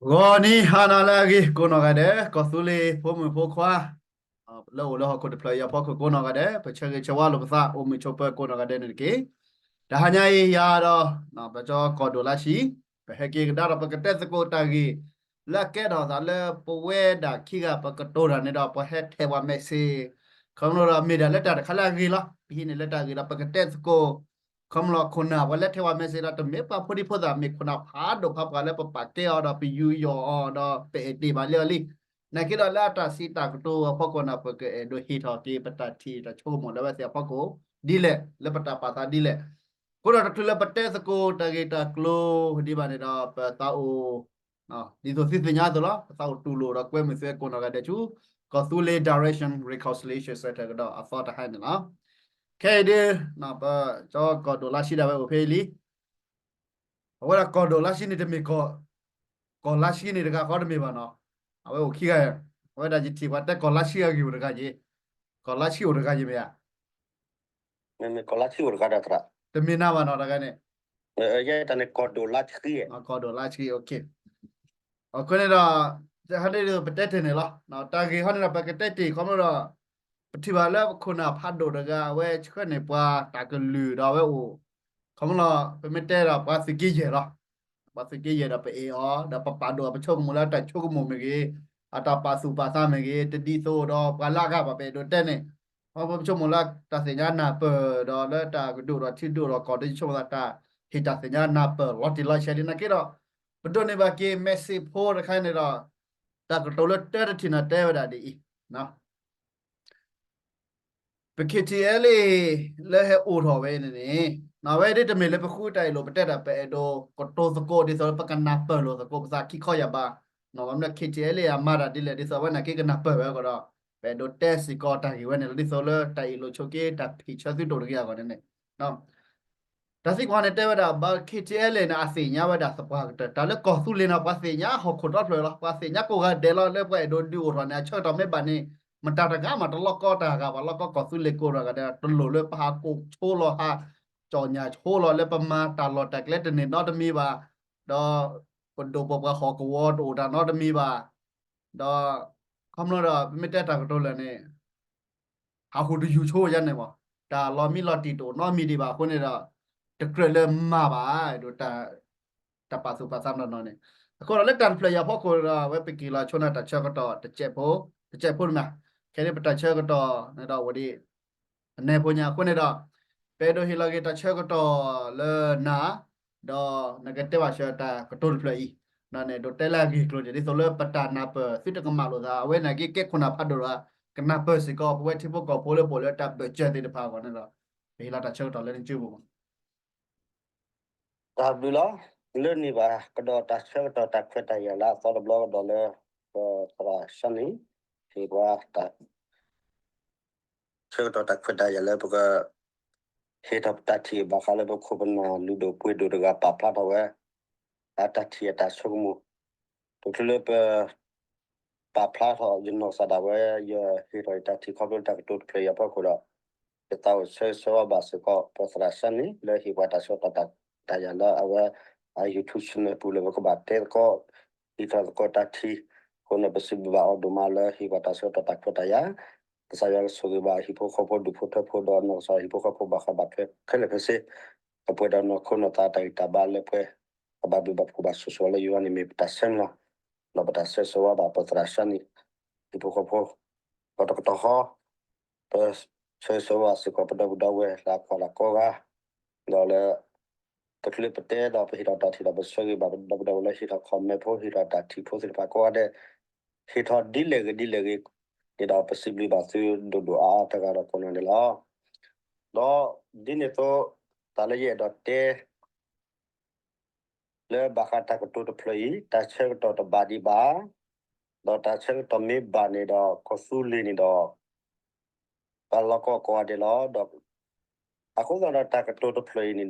ဂီၤနံၤဟါနၤလၢအဂ့ၤကိးနီၢ်ဂၤဒဲး, ကီၢ်သူလ့ၤဖိမုၣ်ဖိခွါ လၢအိၣ်လၢဟီၣ်ခိၣ်တဖျၢၣ်အံၤအဖီခိၣ်ကိးနီၢ်ဂၤဒဲး, ပဆၢဂ့ၤဆၢဝါလိာ်ပသး အိၣ်မုာ်ဆိးပၢၤကိးနီၢ်ဂၤဒဲးန့ၣ်တက့ၢ်. တဟါညါအံၤယၤဒီး ပကၠီကီၢ်ဒိၣ်လါဆံ ပဟဲက့ၤကဒါဒီးပကတဲသကိးတၢ်ဂ့ၢ် လၢအကဲထီၣ်သးလၢပဝဲဒၣ်ခံဂၤပကတိၤတၢ်န့ၣ်ဒီး ပဟဲထဲးပှၤ message ခီဖျိဒီးမ့ၢ်ဒၣ်လၢတၢ်တခါလၢအဂ့ၤလီၤ. ပဟံးန့ၢ်လၢတၢ်ဂ့ၤဒီးပကတဲသကိး ခီဖျိခိၣ်နၢ်ပှၤလၢထဲးပှၤ message ဒီးတမ့ၢ်ပှၤဖိဒံဖိသၣ် မ့ၢ်ခိၣ်နၢ်ဖးဒိၣ်ဖးပှၢ်လၢပပာ်ကဲအီၤဒီးပယူးယီၣ်အီၤဒီးပအဲၣ်တ့ၢ်ဘၣ်လံအီၤလံ. နာ်က့ဒီးလၢအတၢ်စံးတၢ်ကတိၤအဖီခိၣ်န့ၣ် ပကအဲၣ်ဒိးဟ့ၣ်ထီၣ်က့ၤပတၢ်ထံၣ်တၢ်ဆိကမိၣ်လၢအဝဲသ့ၣ်အဖီခိၣ်ဒ်လဲၣ် လၢပတၢ်ပာ်သးဒ်လဲၣ်. အဃိဒီးတချုးလၢပတဲသကိးတၢ်ဂ့ၢ်တၢ်ကျိၤဒံးဘၣ်န့ၣ်ဒီး ပသးအိၣ် ဒ်သိးသုသ့ၣ်ညါအသိးလီၤ, ပသးအိၣ်တူၢ်လိာ်ဒီးကွဲမုာ်သုကိးနီၢ်ဂၤဒဲးဆူ ကီၢ်သူလ့ၤ Direction Reconciliation Center ကဒီးအသီတဟါန့ၣ်လီၤ. ခဲအံၤဒ် ပကၠီကီၢ်ဒိၣ်လါဆံဒၣ်ဝဲအိၣ်ဖဲအံၤလံ. အဝဲဒၣ်ကီၢ်ဒိၣ်လါဆံန့ၣ်တမ့ၢ် ကီၢ်လါဆံန့ၣ်တဂၤဃီတမ့ၢ်ဘၣ်နီၤ. အဝဲအိၣ်ခံဂၤ, အဝဲဒၣ်ယထံၣ်ပှၤတဲကီၢ်လါဆံအဂ့ၢ်အိၣ်တဂၤယ့ၤ, ကီၢ်လါဆံအိၣ်တဂၤယ့ၤမ့ၢ်ဧါ. မ့မ့ၢ်ကီၢ်လါဆံအိၣ်တဂၤဒီးသရၣ်, တမ့ၢ်နၤဘၣ်နီၤတဂၤန့ၣ်, ယဲတၢ်န့ၣ်ကီၢ်ဒိၣ်လါဆံ, ကီၢ်ဒိၣ်လါဆံ, အဃိန့ၣ်ဒီး ဟီဒ်ပတဲတ့ၢ်န့ၣ်လီၤ. တၢ်ဂ့ၢ်ဟီန့ၣ်ဒီး ပကတဲတ့ၢ်ခီဖျိဒီး ပထံၣ်ဘၣ်လၢပခိၣ်နၢ်ဖးဒိၣ်တဂၤ အဝဲဆှၢန့ၢ်ပှၤတၢ်ကလုၢ်ဒီးအဝဲအိၣ် ခီဖျိ ပမ့ၢ်တဲဒီးပှၤသုးက့ယဲၢ်လီၤ. ပှၤသုးက့ယဲၢ်ဒီးပအဲၣ်အီၤ ဒီးပပာ်ဒိၣ်အီၤ ပဆိကမိၣ်လၢတၢ်ဆိကမိၣ်မ့ၢ်ဂ့ၤ, အတၢ်ပာ်သူၣ်ပာ်သးမ့ၢ်ဂ့ၤ, တဒ်သိးဒီးပှၤလၢအဂၤဘၣ် ပအဲၣ်ဒိးတဲန့ၣ်, ပဆိကမိၣ်လၢတၢ်သ့ၣ်ညါနၢ်ပၢၢ်ဒီးလၢတၢ်ကဒိၣ်ဒီးထံ ဒိၣ်ဒီးကီၢ် တဆိကမိၣ်သးတၢ်ဟ့ၣ်တၢ်သ့ၣ်ညါနၢ်ပၢၢ်လီၤတံၢ်လီၤဆဲးဒ်န့ၣ်က့ဒီး ပဒိးန့ၢ်ဘၣ်က့ၤ message ဖိတခါန့ၣ်ဒီး တၢ်ကတိၤလၢတၢတထံၣ်န့ၣ်တဲဝဲဒၣ်ဒ်အံၤ ပ K T L A လၢဟဲအိၣ်ထီၣ်ဝဲန့ၣ်န့ၣ်, အဝဲဒ်တမ့ၢ်လၢပဃုတၢ်အ့ၣ်လိာ် ပတဲဒၣ် ပအဲၣ်ဒိးကတိၤသကိး ဒ်သိးလၢပကနၢ်ပၢၢ်လိာ်သကိးပသးခံခီယၢ်ဘး, ဘၣ်မနုၤ K T L A အမၤတၢ်ဒ်လဲၣ် ဒ်သိးအဝဲန့ၣ်က့ကနၢ်ပၢၢ်ဝဲအဂီၢ်ဒီး ပအဲၣ်ဒိးတဲစ့ၢ်ကီးတၢ်ဂ့ၢ်ဝဲန့ၣ်လီၤ. ဒ်သိးလၢတၢ်အ့ၣ်လိာ်ဆိးက့ တၢ်ဖံးဆၢသုတအိၣ်တဂ့ၤအဂီၢ်န့ၣ်န့ၣ် တၢ်သံကွၢ်န့ၣ်တဲဝဲဒၣ် ဘၣ် K T L A န့ၣ် အသ့ၣ်ညါဝဲဒၣ်သပှၢ်ကတၢၢ် တၢ်လၢကီၢ်သူလ့ၤန့ၣ် ပှၤသ့ၣ်ညါဟီၣ်ခိၣ်ဒီဖျၢၣ်လီၤ. ပှၤသ့ၣ်ညါကိးဂၤဒဲးလီၤ. လၢပှၤအဲၣ်ဒိးဒုးအိၣ်ထီၣ်န့ၣ် အဆၢကတီၢ်မ့ၢ်ဘၣ်န့ၣ် မတၤတဂၤမးတလီကီတၢ်ဂၤဘၣ် လီကီကီၢ်သူလ့ၤကိးဂၤဒဲး တလိၣ်လၢပဟးကိးဆိလီၤ ဟးကၠီၣ်ညၣ်ဆိလီၤ လၢပမၤတၢ်လီၢ်တၢ်ကျဲတန့ၢ်နီတမံၤဘၣ်, ဒီးပဒိၣ်ပပှၢ်ဟီၣ်ကဝီၤတအိၣ်တၢ်နီတမံၤဘၣ်, ဒီး ခီဖျိဒီး ပမ့ၢ်တဲတၢ်ကတိၤလၢာ်န့ၣ် ဟးဃုာ်တယူၤဆိယါန့ၣ်မး, တၢ်လီၤမံလီၤတံၢ်တအိၣ်နီတမံၤဒံးဘၣ်အဃိန့ၣ်ဒီး တကြၢးလၢမၤဘၣ် အဲၣ်ဒိး တၢ်ပာ်သူၣ်ပာ်သးနီၢ်နီၢ်န့ၣ်, အဃိဒီးလၢတၢ်တဖျၢၣ်အံၤအဖီခိၣ်ဒီး အဝဲပက့ၤလီၤဆိန့ၢ်တၢ်ဆၢကတီၢ်တစဲးဖိ, တစဲးဖိတမး, ခဲဒ်ပတၢ်ဆၢကတီၢ်န့ၣ်ဒီးအိၣ်ဒံး အနဲဖိညါအဃိန့ၣ်ဒီး ပအဲၣ်ဒိးဟ့ၣ်လီၤက့ၤတၢ်ဆၢကတီၢ်လၢနၤ, ဒီးနကတဲဘၣ်ဆၢတၢ်ကတိၤတဖျၢၣ်အံၤ, ဒီးန့ၣ်ဒိးတဲလၢအဂ့ၢ်အကျိၤန့ၣ် ဒ်သိးလၢပတၢ်နၢ်ပၢၢ်သုတကမၣ်လိာ်သး အဝဲန့ၣ်က့ကဲခိၣ်နၢ်ဖးဒိၣ်ဒီး ကနၢ်ပၢၢ်စ့ၢ်ကီး ပဝဲထံဖိကီၢ်ဖိလၢပအိၣ်လၢတၢ်ဘၢၣ်စၢၤသ့ၣ်တဖၣ်အဂီၢ်န့ၣ်ဒီး ပဟ့ၣ်လီၤတၢ်ဆၢကတီၢ်လၢနစုပူၤမး. တၢ်ဘျုးလီၤ. လၢန့ၣ်ဘၣ်ကဒီးတၢ်ဆၢကတီၢ်တၢ်ခွဲးတၢ်ယာ်လၢအသီတဘျီကဒီးလၢ ပသရၣ်စၢ်န့ၣ် ဟ့ၣ်ပှၤတၢ် ဆၢကတီၢ်တၢ်ခွဲးတၢ်ယာ်လၢပက ဟ့ၣ်ထီၣ်ပတၢ်ထံၣ်ဘၣ်ဃးလၢပခိၣ်ပနၢ်လုၢ်ဒိၣ်ပှ့ၤဒိၣ်တဂၤပာ်ဖျါထီၣ်ဝဲ အတၢ်ထံၣ်အတၢ်ဆိကမိၣ်, တချုးလၢပ ပာ်ဖျါထီၣ်ယနီၢ်ကစၢ်ဒၣ်ဝဲ ယဟ့ၣ်ထီၣ်ယတၢ်ထံၣ်ခီဖျိတၢ်ကတိၤတဖျၢၣ်အံၤအဖီခိၣ်ဒီး ယသးအိၣ်ဆၢဂ့ၤဆၢဝါဘၣ်စ့ၢ်ကီး ပသရၣ်စၢ်န့ၣ် လၢဟ့ၣ်ပှၤတၢ်ဆၢကတီၢ်တၢ်ခွဲးတၢ်ယာ်လၢအဝဲ အ YouTube channel ပူၤလၢပကဘၣ်တဲသကိး ဟ့ၣ်ထီၣ်သကိးတၢ်ထံၣ်, အဃိန့ၣ် ပစံးဘျုးဘၣ်အီၤဒိၣ်မးလၢဟ့ၣ်ပှၤတၢ်ဆၢကတီၢ်တၢ်ခွဲးတၢ်ယာ်, ကစၢ်ယွၤကဆိၣ်ဂ့ၤဘၣ်ဟံၣ်ဖိဃီဖိဒူၣ်ဖိထၢဖိဒီးနီၢ်ကစၢ်ဟံၣ်ဖိဃီဖိဘၣ်ဃးဘၣ်ထွဲခဲလၢာ်ခဲဆ့, ကပှဲၤဒီးနီၢ်ခိနီၢ်သးတၢ်ဂံၢ်တၢ်ဘါလၢပှဲၤ ကဘၣ်ဘျုးဘၣ်ဖှိၣ်ဘၣ်ဆိၣ်ဂ့ၤလၢယွၤန့ၣ်မ့ၢ်ပတၢ်ဆၢမုၢ်လီၤ. ဒီးပတၢ်ဆၢဂ့ၤဆၢဝါဘၣ်ပသရၣ်စၢ်န့ၣ် ဟံၣ်ဖိဃီဖိ ဒီးတကတီၢ်ဃီ ပဆၢဂ့ၤဆၢဝါစ့ၢ်ကီးပဒီပုၢ်ဒီဝဲၢ်လၢအကွၢ်လၢကိးဂၤ, ဒီးလၢ တချုးလၢပတဲဒီးပဟ့ၣ်ထီၣ်တၢ်ထံၣ်ဒီးပဆၢဂ့ၤဘၣ်ပဒီပုၢ်ဒီဝဲၢ်လၢဟ့ၣ်ထီၣ် comment ဖိ ဟ့ၣ်ထီၣ်တၢ်ထံၣ်ဖိသ့ၣ်တဖၣ်ကိးဂၤဒဲး, ဟ့ၣ်ထီၣ်ဒ်လဲၣ်ဂ့ၤဒ်လဲၣ်ဂ့ၤန့ၣ်ဒီး ပစံးဘျုးဘၣ်သုဒိၣ်ဒိၣ်အါအါတဂၤဒီးကိးဂၤဒဲးလီၤ. ဒီးဒ်န့ၣ်အသိး တၢ်လၢယအဲၣ်ဒိးတဲ လၢဘၣ်ဃးတၢ်ကတိၤတဖျၢၣ်အံၤ တၢ်ဆၢကတီၢ်တဘၣ်ဒံးဘၣ်, ဒီးတၢ်ဆၢကတီၢ်မ့ၢ်ဘၣ်န့ၣ်ဒီး ကီၢ်သူလ့ၤန့ၣ်ဒီး ပှၤလီၤကီကိးဂၤဒဲးလီၤ. ဒီး အဃိသတးဒီးတၢ်ကတိၤတဖျၢၣ်အံၤန့ၣ်ဒီး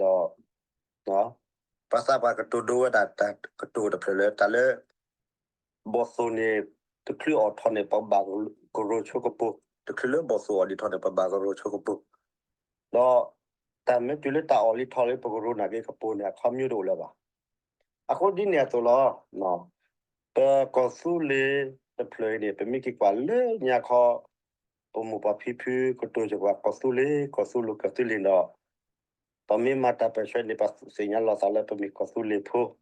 ပှၤသးပှၢ်ကတိၤဒိဝဲဒၣ်တၢ်ကတိၤတဖျၢၣ်လၢတၢ်လၢ ဘီၣ်သိၣ်န့ၣ် တချုးအိးထီၣ်န့ၣ် ပှၤဘၣ်ကရၢဆိကပူၤ, တချုးလၢဘီၣ်သိၣ်အိးလံထီၣ်န့ၣ် ပှၤဘၣ်ကရၢဆိကပူၤ, ဒီး တၢ်မ့ၢ်တုၤလၢတၢ်အိးလံထီၣ်လၢပကရၢနာ်က့ကပူၤန့ၣ် အခီပညီတအိၣ်လၢၤဘၣ်. အဃိဒ်န့ၣ်အသိးလီၤ. ပကီၢ်သူလ့ၤတဖျၢၣ်အံၤန့ၣ် ပမ့ၢ်က့ၤကွၢ်လၢညါခီ ပမိၢ်ပၢ်ဖံဖုကတိၤစၢၤပှၤကီၢ်သူလ့ၤ ကီၢ်သူလ့ၤ ကီၢ်သူလ့ၤဒီး ပမ့ၢ်မၤတၢ်ပၢၢ်ဆၢန့ၣ် ပသ့ၣ်ညါလီၤသးလၢပမ့ၢ်ကီၢ်သူလ့ၤဖိ ဒီး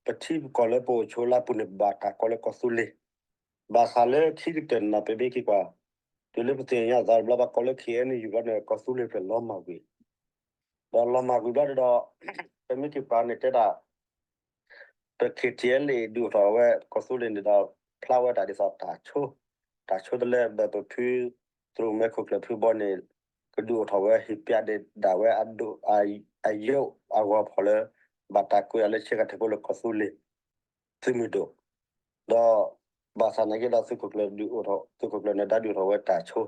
ပထံပကီၢ်လၢပအိၣ်ဆိးလၢအပူၤန့ၣ် ဘၣ်တၢ်ကိးလၢကီၢ်သူလ့ၤ, ဘၣ်ဆၣ်လၢခံကတၢၢ်န့ၣ် ပမ့ၢ်က့ၤကွၢ် တုၤလၢပသ့ၣ်ညါသးတဘျီ ပှၤကိးလၢ ခ့ၣ်အဲၣ်ယူၣ် ဘျီန့ၣ် ကီၢ်သူလ့ၤတဖျၢၣ်လီၤမၢ်ကွံာ်, ဒီးလီၤမၢ်ကွံာ်ဘျီဒီး ပမ့ၢ်က့ၤကွၢ်န့ၣ်တဲဒၣ် ပ ခ့ၣ်ထံၣ်အဲၣ်လ့ၣ် ဒုးအိၣ်ထီၣ်ဝဲကီၢ်သူလ့ၤန့ၣ်ဒီး ဖျါဝဲတၢ်ဒ်သိးတၢ်ဆိ, တၢ်ဆိတလၢ ဘၣ်ပဖုသရိာ်မဲခိၣ်ကျၢၢ်ဖုဘီန့ၣ် ကဒုးအိၣ်ထီၣ်ဝဲ ဟ့ၣ်ပၠးဒၣ်ဝဲအဒိၣ်အယိာ်အဂီၤဖီၣ်လၢ ဘၣ်တၢ်ကွဲးအီၤလၢဆဲကထၢၣ်ဖိလၢကီၢ်သူလ့ၤ သုးမုၢ်ဒိၣ်, ဒီးဘၣ်ဆၣ်နာ်က့ဒီး သုးခိၣ်ကျၢၢ်ဒုးအိၣ်ထီၣ် သုးခိၣ်ကျၢၢ်န့ၣ်ဒါဒုးအိၣ်ထီၣ်ဝဲတၢ်ဆိ,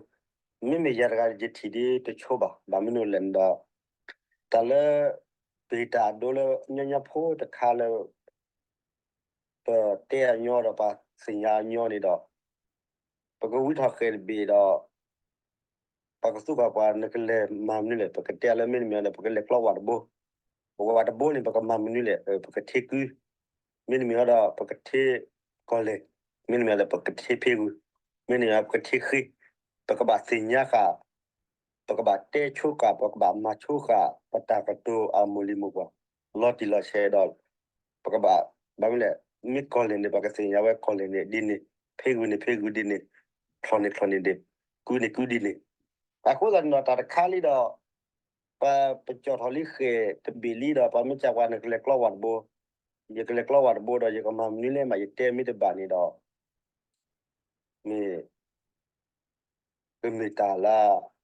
မ့မ့ၢ်ယၤတဂၤယထံၣ်ဒ်တဆိဘၣ်, ဘၣ်မနုၤလဲၣ်န့ၣ်ဒီး တၢ်လၢ ပဟ့ၣ်တၢ်အဒိလၢညီညီဖိတခါလၢ ပတဲအညီဒီးပှၤသ့ၣ်ညါအညီန့ၣ်ဒီး ပကဝံထီၣ်ဃဲၤတဘ့ၣ်ဒီး ပှၤကသူၣ်ကီၢ်ပှၤ နကလဲၤမၤမနုၤလဲၣ်, ပကတဲလၢမ့တမ့ၢ်ဒီး ပကလဲၤကျီဝၣ်တဘိ, ပဝၣ်တဘိန့ၣ် ပကမၤမနုၤလဲၣ်, ပကထ့ကု, မ့တမ့ၢ်ဒီး ပကထ့ကီၢ်လဲၢ်, မ့တမ့ၢ်ဒီး ပကထ့ဖ့ဂုၢ်, မ့တမ့ၢ်ဒီး ပကထ့ဃ့, ပကဘၣ်သ့ၣ်ညါဃာ် ပကဘၣ်တဲဆိဃာ် ပကဘၣ်မၤဆိဃာ် ပတၢ်ကတိၤအမိၢ်လံၤမိၢ်ပှၢ် လီၤတံၢ်လီၤဆဲးဒီး ပကဘၣ် ဘၣ်မနုၤလဲၣ်, မ့ၢ်ကီၢ်လဲၢ်န့ၣ် ပှၤကသ့ၣ်ညါဝဲကီၢ်လဲၢ်န့ၣ်ဒ်န့ၣ်, ဖ့ဂုၢ်န့ၣ်ဖ့ဂုၢ်ဒ်န့ၣ်, ချီၣ်န့ၣ်ချီၣ်န့ၣ်ဒ်, ကုန့ၣ်ကုဒ်န့ၣ်, အဃိသတးန့ၣ်ဒီး တၢ်တခါလံဒီး ပကၠီၣ်ထီၣ်လံဃဲၤတဘ့ၣ်လံဒီး ပှၤမ့ၢ်ကးပှၤ နကလဲၤကျီဝၣ်တဘိ, ယကလဲၤကျီဝၣ်တဘိဒီး ယကမၤမနုၤလဲၣ်မး ယတဲမ့ၢ်တဘၣ်န့ၣ်ဒီး မ့ၢ် ကမ့ၢ်တၢ်လၢ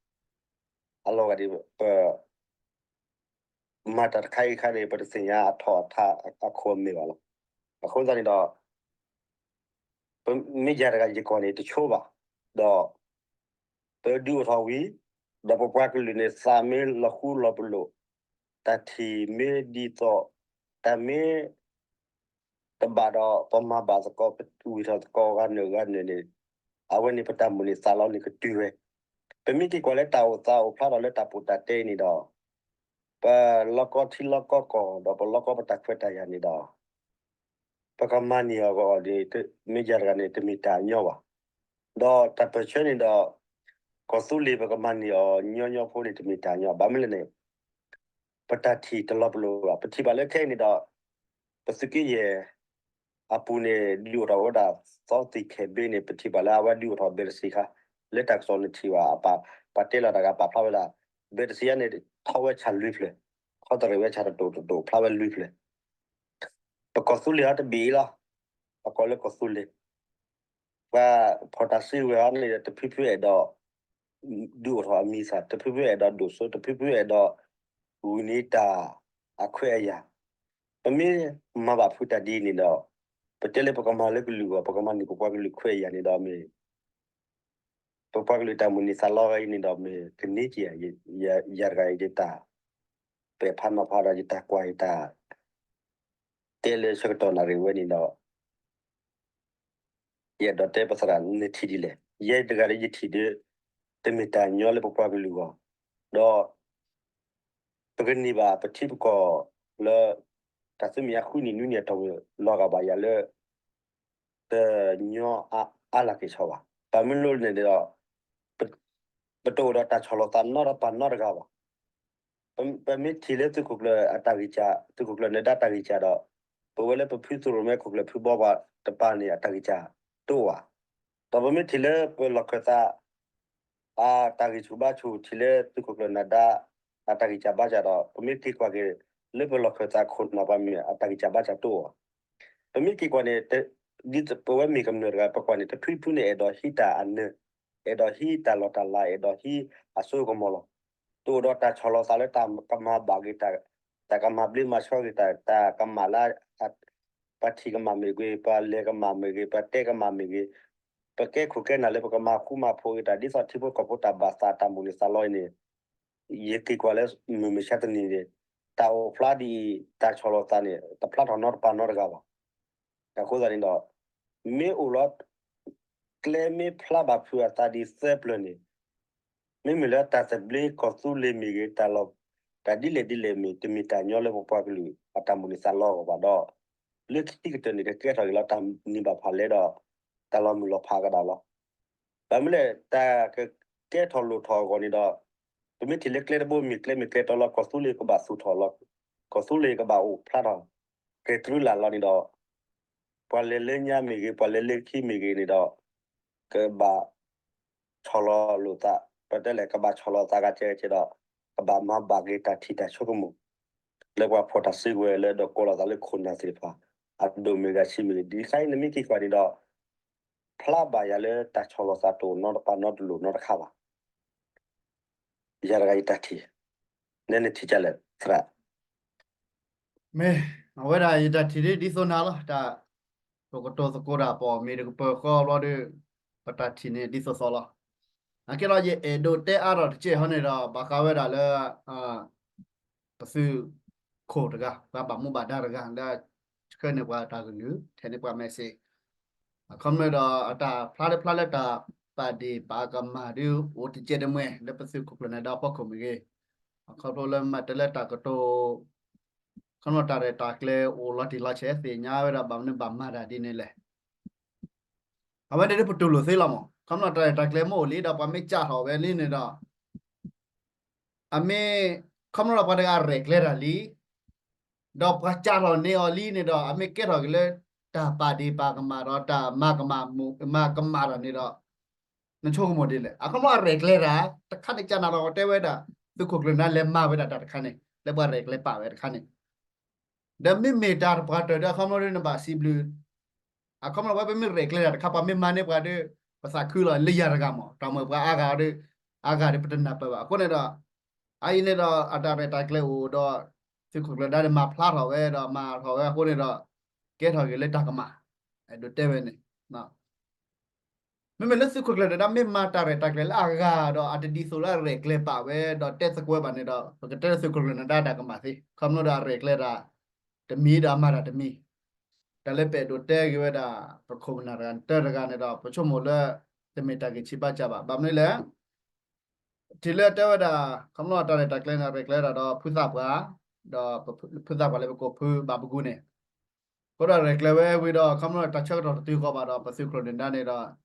အလီၤဂာ်ဒ် ပ မၤတၢ်တခါအံၤတခါန့ၣ် ပတသ့ၣ်ညါအထီၣ်အထါအခိၣ်အမဲာ်ဘၣ်လီၤ. အဃိသတးန့ၣ်ဒီး ပမ့ၢ်ယၤတဂၤယကီၢ်န့ၣ် တဆိဘၣ်, ဒီး ပဒုးအိၣ်ထီၣ်ဝံၤ ဒီးပပှၤကလုာ်န့ၣ် သးမ့ၢ်လီၤဃူလီၤပလိာ်, တၢ်ထံၣ်မ့ၢ်ဒ်သိး တၢ်မ့ၢ် တဘၣ်ဒီး ပမၤဘၣ်သကိး ပဝံၢ်ထီၣ်သကိးဂၤနုာ်ဂၤနုာ်န့ၣ်, အဝဲန့ၣ် ပတၢ်မိၣ်န့ၢ်သးလီန့ၣ်ကတုၤဝဲ. ပမ့ၢ်က့ၤကွၢ်လၢတၢ်အိၣ်သးအိၣ်ဖျါထီၣ်လၢတၢ်ပူၤတၢ်တဲအံၤန့ၣ်ဒီး ပလီၢ်ကီထံလီၢ်ကီကီၢ် ဒီးပလီၢ်ကီပတၢ်ခွဲးတၢ်ယာ်န့ၣ်ဒီး ပကမၤန့ၢ်အီၤကီးန့ၣ် မ့ၢ်ယၤတဂၤန့ၣ် တမ့ၢ်တၢ်ညီဘၣ်. ဒီးတၢ်ပၢၢ်ဆၢန့ၣ်ဒီး ကီၢ်သူလ့ၤပကမၤန့ၢ်အီၤညီညီဖိန့ၣ် တမ့ၢ်တၢ်ညီ ဘၣ်မနုၤလဲၣ်န့ၣ် ပတၢ်ထံၣ်တလီၤပလိာ်ဘၣ်. ပထံၣ်ဘၣ်လၢခဲအံၤန့ၣ်ဒီး ပသုးက့ယဲၢ်အပူၤန့ၣ် ဒုးအိၣ်ထီၣ်ဝဲဒၣ်သီသံၣ်ခဲဘ့န့ၣ် ပထံၣ်ဘၣ်လၢအဝဲဒုးအိၣ်ထီၣ်ဘဲတစံခါ လၢတၢ်ကစီၣ်နထံၣ်ဘၣ် ပှၤတဲလီၤတၢ်ဂၤပာ်ဖျါဝဲဒၣ် ဘဲတစံန့ၣ် ထီၣ်ဝဲဆၣ်လွံၢ်ဖျၢၣ်, ခီတရံးဝဲဆၣ်တတိာ်တတိာ် ဖျါဝဲလွံၢ်ဖျၢၣ်. ပကီၢ်သူလ့ၤအံၤတဘ့ၣ်အံၤလီၤ. ပကိးလၢကီၢ်သူလ့ၤ ပှၤဖီၣ်တၢ်စုကဝဲၤအံၤန့ၣ် တဖုဖုအဲၣ်ဒိး ဒုးအိၣ်ထီၣ်အမံၤသၣ်, တဖုဖုအဲၣ်ဒိးဒိၣ်စိ, တဖုဖုအဲၣ်ဒိး ဂုာ်န့ၢ်တၢ်အခွဲးအယာ်. ပမ့ၢ်မၤဘၣ်ဖုးတၢ်ဒ်အံၤန့ၣ်ဒီး ပတဲလၢပကမၤလၢကလုာ်အဂီၢ် ပကမၤန့ၢ်ပပှၤကလုာ်ခွဲးယာ်န့ၣ်ဒီးမ့ၢ် ပပှၤကလုာ်တၢ်မိၣ်န့ၢ်သးလီအံၤန့ၣ်ဒီးမ့ၢ်ကန့ၢ်က့ၤ ယၤတဂၤယတၢ်ပဲာ်ဖးနီၤဖးဒီးယတၢ်ကွၢ်ယတၢ် တဲလၢဆၢကတီၢ်နၣ်ရံၣ်ဝဲန့ၣ်ဒီး ယအဲၣ်ဒိးတဲပသရၣ်နထံၣ်ဒ်လဲၣ်. ယဲတဂၤဒီးယထံၣ်ဒီး တမ့ၢ်တၢ်ညီလၢပပှၤကလုာ်အဂီၢ်, ဒီး ပကန့ၢ်ဘၣ်ပထံပကီၢ်လၢ တၢ်သ့ၣ်မ့ၢ်အဃုနံၣ်နွံနံၣ်အတီၢ်ပူၤ လီၤဂာ်ဘၣ်ယၤလၢ တညီအါလၢ်က့ၤဆီဘၣ်. ဘၣ်မနုၤလဲၣ်န့ၣ်ဒီး ပတအိၣ်ဒီးတၢ်ဆီၣ်လီၤသးနီတပၤနီတဂၤဘၣ်. ပမ့ၢ်ထံၣ်လၢသုးခိၣ်ကျၢၢ်အတၢ်ဂံၢ်စၢ် သုးခိၣ်ကျၢၢ်နၢၤဒါတၢ်ဂံၢ်စၢ်ဒီး ပဝဲလၢပဖုသရိာ်မဲခိၣ်ကျၢၢ်ဖုဘီပှၤတပၤန့ၣ် အတၢ်ဂံၢ်စၢ်တအိၣ်ဘၣ်. ဒီးပမ့ၢ်ထံၣ်လၢပလီၢ်ခၢၣ်သး အတၢ်ဂံၢ်ဆူၣ်ဘါဆူၣ် ထံၣ်လၢသုးခိၣ်ကျၢၢ်နၢၤဒါ အတၢ်ဂံၢ်စၢ်ဘါစၢ်ဒီး ပမ့ၢ်က့ၤကွၢ်က့ၤ လၢပလီၢ်ခၢၣ်သးခိၣ်နၢ်ပှၤမ့ၢ် အတၢ်ဂံၢ်စၢ်ဘါစၢ်တအိၣ်ဘၣ်. ပမ့ၢ်က့ၤကွၢ်န့ၣ် ဒ်ပဝဲမ့ၢ်ကမျၢၢ်တဂၤ ပကွၢ်န့ၣ် တဖုဖုန့ၣ် အဲၣ်ဒိးဟံးတၢ်အနၢၤ အဲၣ်ဒိးဟံးတၢ်လီၢ်တၢ်လၤ အဲၣ်ဒိးဟံးအစိကမီၤလီၤ. တအိၣ်ဒီးတၢ်ဆီၣ်လီၤသးလၢတၢ်ကမၤဘၣ်ဂ့ၤ တၢ်ကမၤဘျ့မၤဆှီဂ့ၤ တၢ်ကမၣ်လၢ ပှၤထံၣ်ကမၣ်မ့ၢ်ဂ့ၤ ပှၤလဲၤကမၣ်မ့ၢ်ဂ့ၤ ပှၤတဲကမၣ်မ့ၢ်ဂ့ၤ ပကဲခိၣ်ကဲနၢ်လၢပကမၤဃူမၤဖိးဂ့ၤတၢ် ဒ်သိးထံဖိကီၢ်ဖိတၢ်ဘၣ်သးတၢ်မိၣ်န့ၢ်သးလီအံၤန့ၣ် ယက့ၤကွၢ်လၢမုၢ်မဆါတနံၤန့ၣ် တၢ်အိၣ်ဖျါဒ်အံၤ တၢ်ဆီၣ်လီၤသးန့ၣ် တဖျါထီၣ်နီတပၤနီတဂၤဘၣ်. အဃိသတးန့ၣ်ဒီး မ့ၢ်အိၣ်လီၤ ကျဲမ့ၢ်ဖျါဘၣ်ဖုးအသးဒ်သၢပျၢၤန့ၣ် မ့မ့ၢ်လၢတၢ်သဘျ့ကီၢ်သူလ့ၤမ့ၢ်ဂ့ၤ တၢ်လီၢ် တၢ်ဒ်လဲၣ်ဒ်လဲၣ်မ့ၢ် တမ့ၢ်တၢ်ညီလၢပပှၤကလုာ်အတၢ်မိၣ်န့ၢ်သးလီအဂီၢ်ဘၣ်ဒီး လၢခံကတၢၢ်န့ၣ် ကကဲထီၣ်က့ၤလီၤတၢ်နံၤဘၣ်ဖၣ်လဲဒီး တၢ်လီၤမုၢ်လီၤဖးကဒီးလီၤ. ဘၣ်မနုၤလဲၣ် တၢ်ကကဲထီၣ်လိၣ်ထီၣ်အဂီၢ်န့ၣ်ဒီး ပမ့ၢ်ထံၣ်လၢကျဲတဘိမ့ၢ်ကျဲမ့ၢ်ကျဲတီလီၤ ကီၢ်သူလ့ၤကဘၣ်သူၣ်ထီၣ်လီၤ, ကီၢ်သူလ့ၤကဘၣ်အိၣ်ဖျါထီၣ် ကဲတြူလၢ်လီၤန့ၣ်ဒီး ပှၤလဲၤလၢညါမ့ၢ်ဂ့ၤ ပှၤလဲၤလၢခံမ့ၢ်ဂ့ၤန့ၣ်ဒီး ကဘၣ်ဆီၣ်လီၤလိာ်သး, ပတဲလဲၣ် ကဘၣ်ဆီၣ်လီၤသးဂၤကဲကဲဒီး ကဘၣ်မၤဘၣ်က့ၤတၢ်ထံၣ်တၢ်ဆိကမိၣ် လၢပှၤဖီၣ်တၢ်စုကဝဲၤလၢဒီးကိးလီၤသးလၢခိၣ်နၢ်သ့ၣ်တဖၣ် အဒိၣ်မ့ၢ်ဂၤဆံးမ့ၢ်ဂ့ၤ ဒ်ခါအံၤနမ့ၢ်က့ၤကွၢ်န့ၣ်ဒီး ဖျါဘၣ်ယၤလၢတၢ်ဆီၣ်လီၤသးတအိၣ်နီတပၤနီတလိၤနီတခါဘၣ်. ယၤတဂၤယတၢ်ထံၣ်, နဲနထံၣ်ကလဲၣ်သရၣ်. မ့ၢ်, အဝဲဒၣ်ယတၢ်ထံၣ်ဒ်သိးနၤလီၤ, တၢ် ပကတိၤသကိးတၢ်ပီၣ်မ့ၢ်တကပၢၤဃီဘျီဒီး ပတၢ်ထံၣ်န့ၣ်ဒ်သိးသိးလီၤ. အကဲဒီးယအဲၣ်ဒိးတဲအါထီၣ်တကဲၢ်ဟီန့ၣ်ဒီး ဘၣ်ဃးဝဲဒၣ်လၢ ပသုးခိၣ်တဂၤ ပှၤဘၣ်မူဘၣ်ဒါတဂၤ လၢဆှၢန့ၢ်ပှၤတၢ်ကလုၢ် ထဲန့ၢ်ပှၤ message အခီပညီဒီး အတၢ်ဖျါလၢဖျါလၢတၢ်ပာ်ဒ့ၣ်ပာ်ကမၣ်ဒ်အိၣ်တကဲးတမှဲၤ လၢပသုးခိၣ်ကျၢၢ်နၢၤဒါဖီခိၣ်မ့ၢ်ဂ့ၤ, အခီဖျိလၢမၤတၢ်လၢတၢ်ကတိၤ ခီဖျိတၢ်ရဲၣ်တၢ်ကျဲၤအိၣ်လီၤတံၢ်လီၤဆဲးသ့ၣ်ညါဝဲဒၣ် ဘၣ်မနုၤဘၣ်မၤတၢ်ဒ်န့ၣ်လဲၣ်. အဝဲန့ၣ်ဒ်ပတူၢ်လိာ်သ့လီၤမး, ခီဖျိတၢ်ရဲၣ်တၢ်ကျဲၤမ့ၢ်အိၣ်လံဒီး ပှၤမ့ၢ်ကးထီၣ်ဝဲလံန့ၣ်ဒီး အမ့ၢ် ခီဖျိလၢပှၤတဂၤရဲၣ်ကျဲၤတၢ်လံ ဒီးပှၤကးထီၣ်န့ၢ်အီၤလံန့ၣ်ဒီး အမ့ၢ်ကဲထီၣ်က့ၤလၢ တၢ်ပာ်ဒ့ၣ်ပာ်ကမၣ်ဒီးတၢ်မၤကမၣ်မုၣ် မၤကမၣ်တၢ်န့ၣ်ဒီး နဆိကမိၣ်ဒ်လဲၣ်. အခီဖျိအရဲၣ်ကျဲၤတၢ် တခါန့ၣ်ကးနၤဒီးတဲဝဲဒၣ် သုးခိၣ်ကျၢၢ်နၢၤဒါလဲၤမၤဝဲဒၣ်တၢ်တခါန့ၣ် လၢပှၤရဲၣ်ကျဲၤပာ်ဝဲတခါန့ၣ် ဒီးမ့မ့ၢ်တၢ်တပှၤတၢၢ်ဒီး အခီဖျိဒ်နဘၣ်စံးဘျုး အခီဖျိဝဲပမ့ၢ်ရဲၣ်ကျဲၤတၢ်တခါ ပှၤမ့ၢ်မၤန့ၢ်ပှၤဒီး ပသးခုလီၤ လၢယၤတဂၤမး တၢ်မ့ၢ်ပှၤအါဂၤဒီး အါဂၤဒီးပတနၢ်ပၢၢ်ဘၣ်. အဃိန့ၣ်ဒီး အအံၤန့ၣ်ဒီး အတၢ်ရဲၣ်တၢ်ကျဲၤအိၣ်ဒီး သုးခိၣ်ကျၢၢ်နၢၤဒါန့ၣ် မၤဖျါထီၣ်ဝဲဒီးမၤထီၣ်ဝဲအဃိန့ၣ်ဒီး ကဲထီၣ်က့ၤလၢတၢ်ကမၣ် အဲၣ်ဒိးတဲဝဲန့ၣ် မ့မ့ၢ်လၢသုးခိၣ်ကျၢၢ်နၢၤဒါ မ့ၢ်မၤတၢ်ရဲၣ်တၢ်ကျဲၤလၢအဂၤဒီး အတဒ်သိးလၢအရဲၣ်ကျဲၤပာ်ဝဲဒီးတဲသကိးဘၣ်န့ၣ်ဒီး ပကတဲလၢသုးခိၣ်ကျၢၢ်နၢၤဒါတၢ်ကမၣ်သ့ ခီဖျိဒီးအရဲၣ်ကျဲၤတၢ် တမံၤဒီးအမၤတၢ်တမံၤ တၢ်လၢပအဲၣ်ဒိးတဲက့ၤဝဲဒၣ် ပခိၣ်ပနၢ်တဂၤ နတၢတဂၤန့ၣ်ဒီး ပဆိကမိၣ်လၢ တမ့ၢ်တၢ်ဂ့ၢ်ဆံးဘၣ်ကၢ်ဘၣ်. ဘၣ်မနုၤလဲၣ် ထံၣ်လၢတဲဝဲဒၣ် ခီဖျိတၢ်ရဲၣ်တၢ်ကျဲၤန့ၣ် ရဲၣ်ကျဲၤဒၣ်ဒီးဖုသၣ်ပှၢ် ဒီးဖုသၣ်ပှၢ်လၢပကိးဖုဘၣ်ပဂူန့ၣ် အဃိဒီးရဲၣ်ကျဲၤဝဲဝံၤဒီး ခီဖျိတၢ်ဆၢကတီၢ်တတုၤဃီၤဘၣ်ဒီး ပသုးခိၣ်ကျၢၢ်နၢၤဒါန့ၣ်ဒီး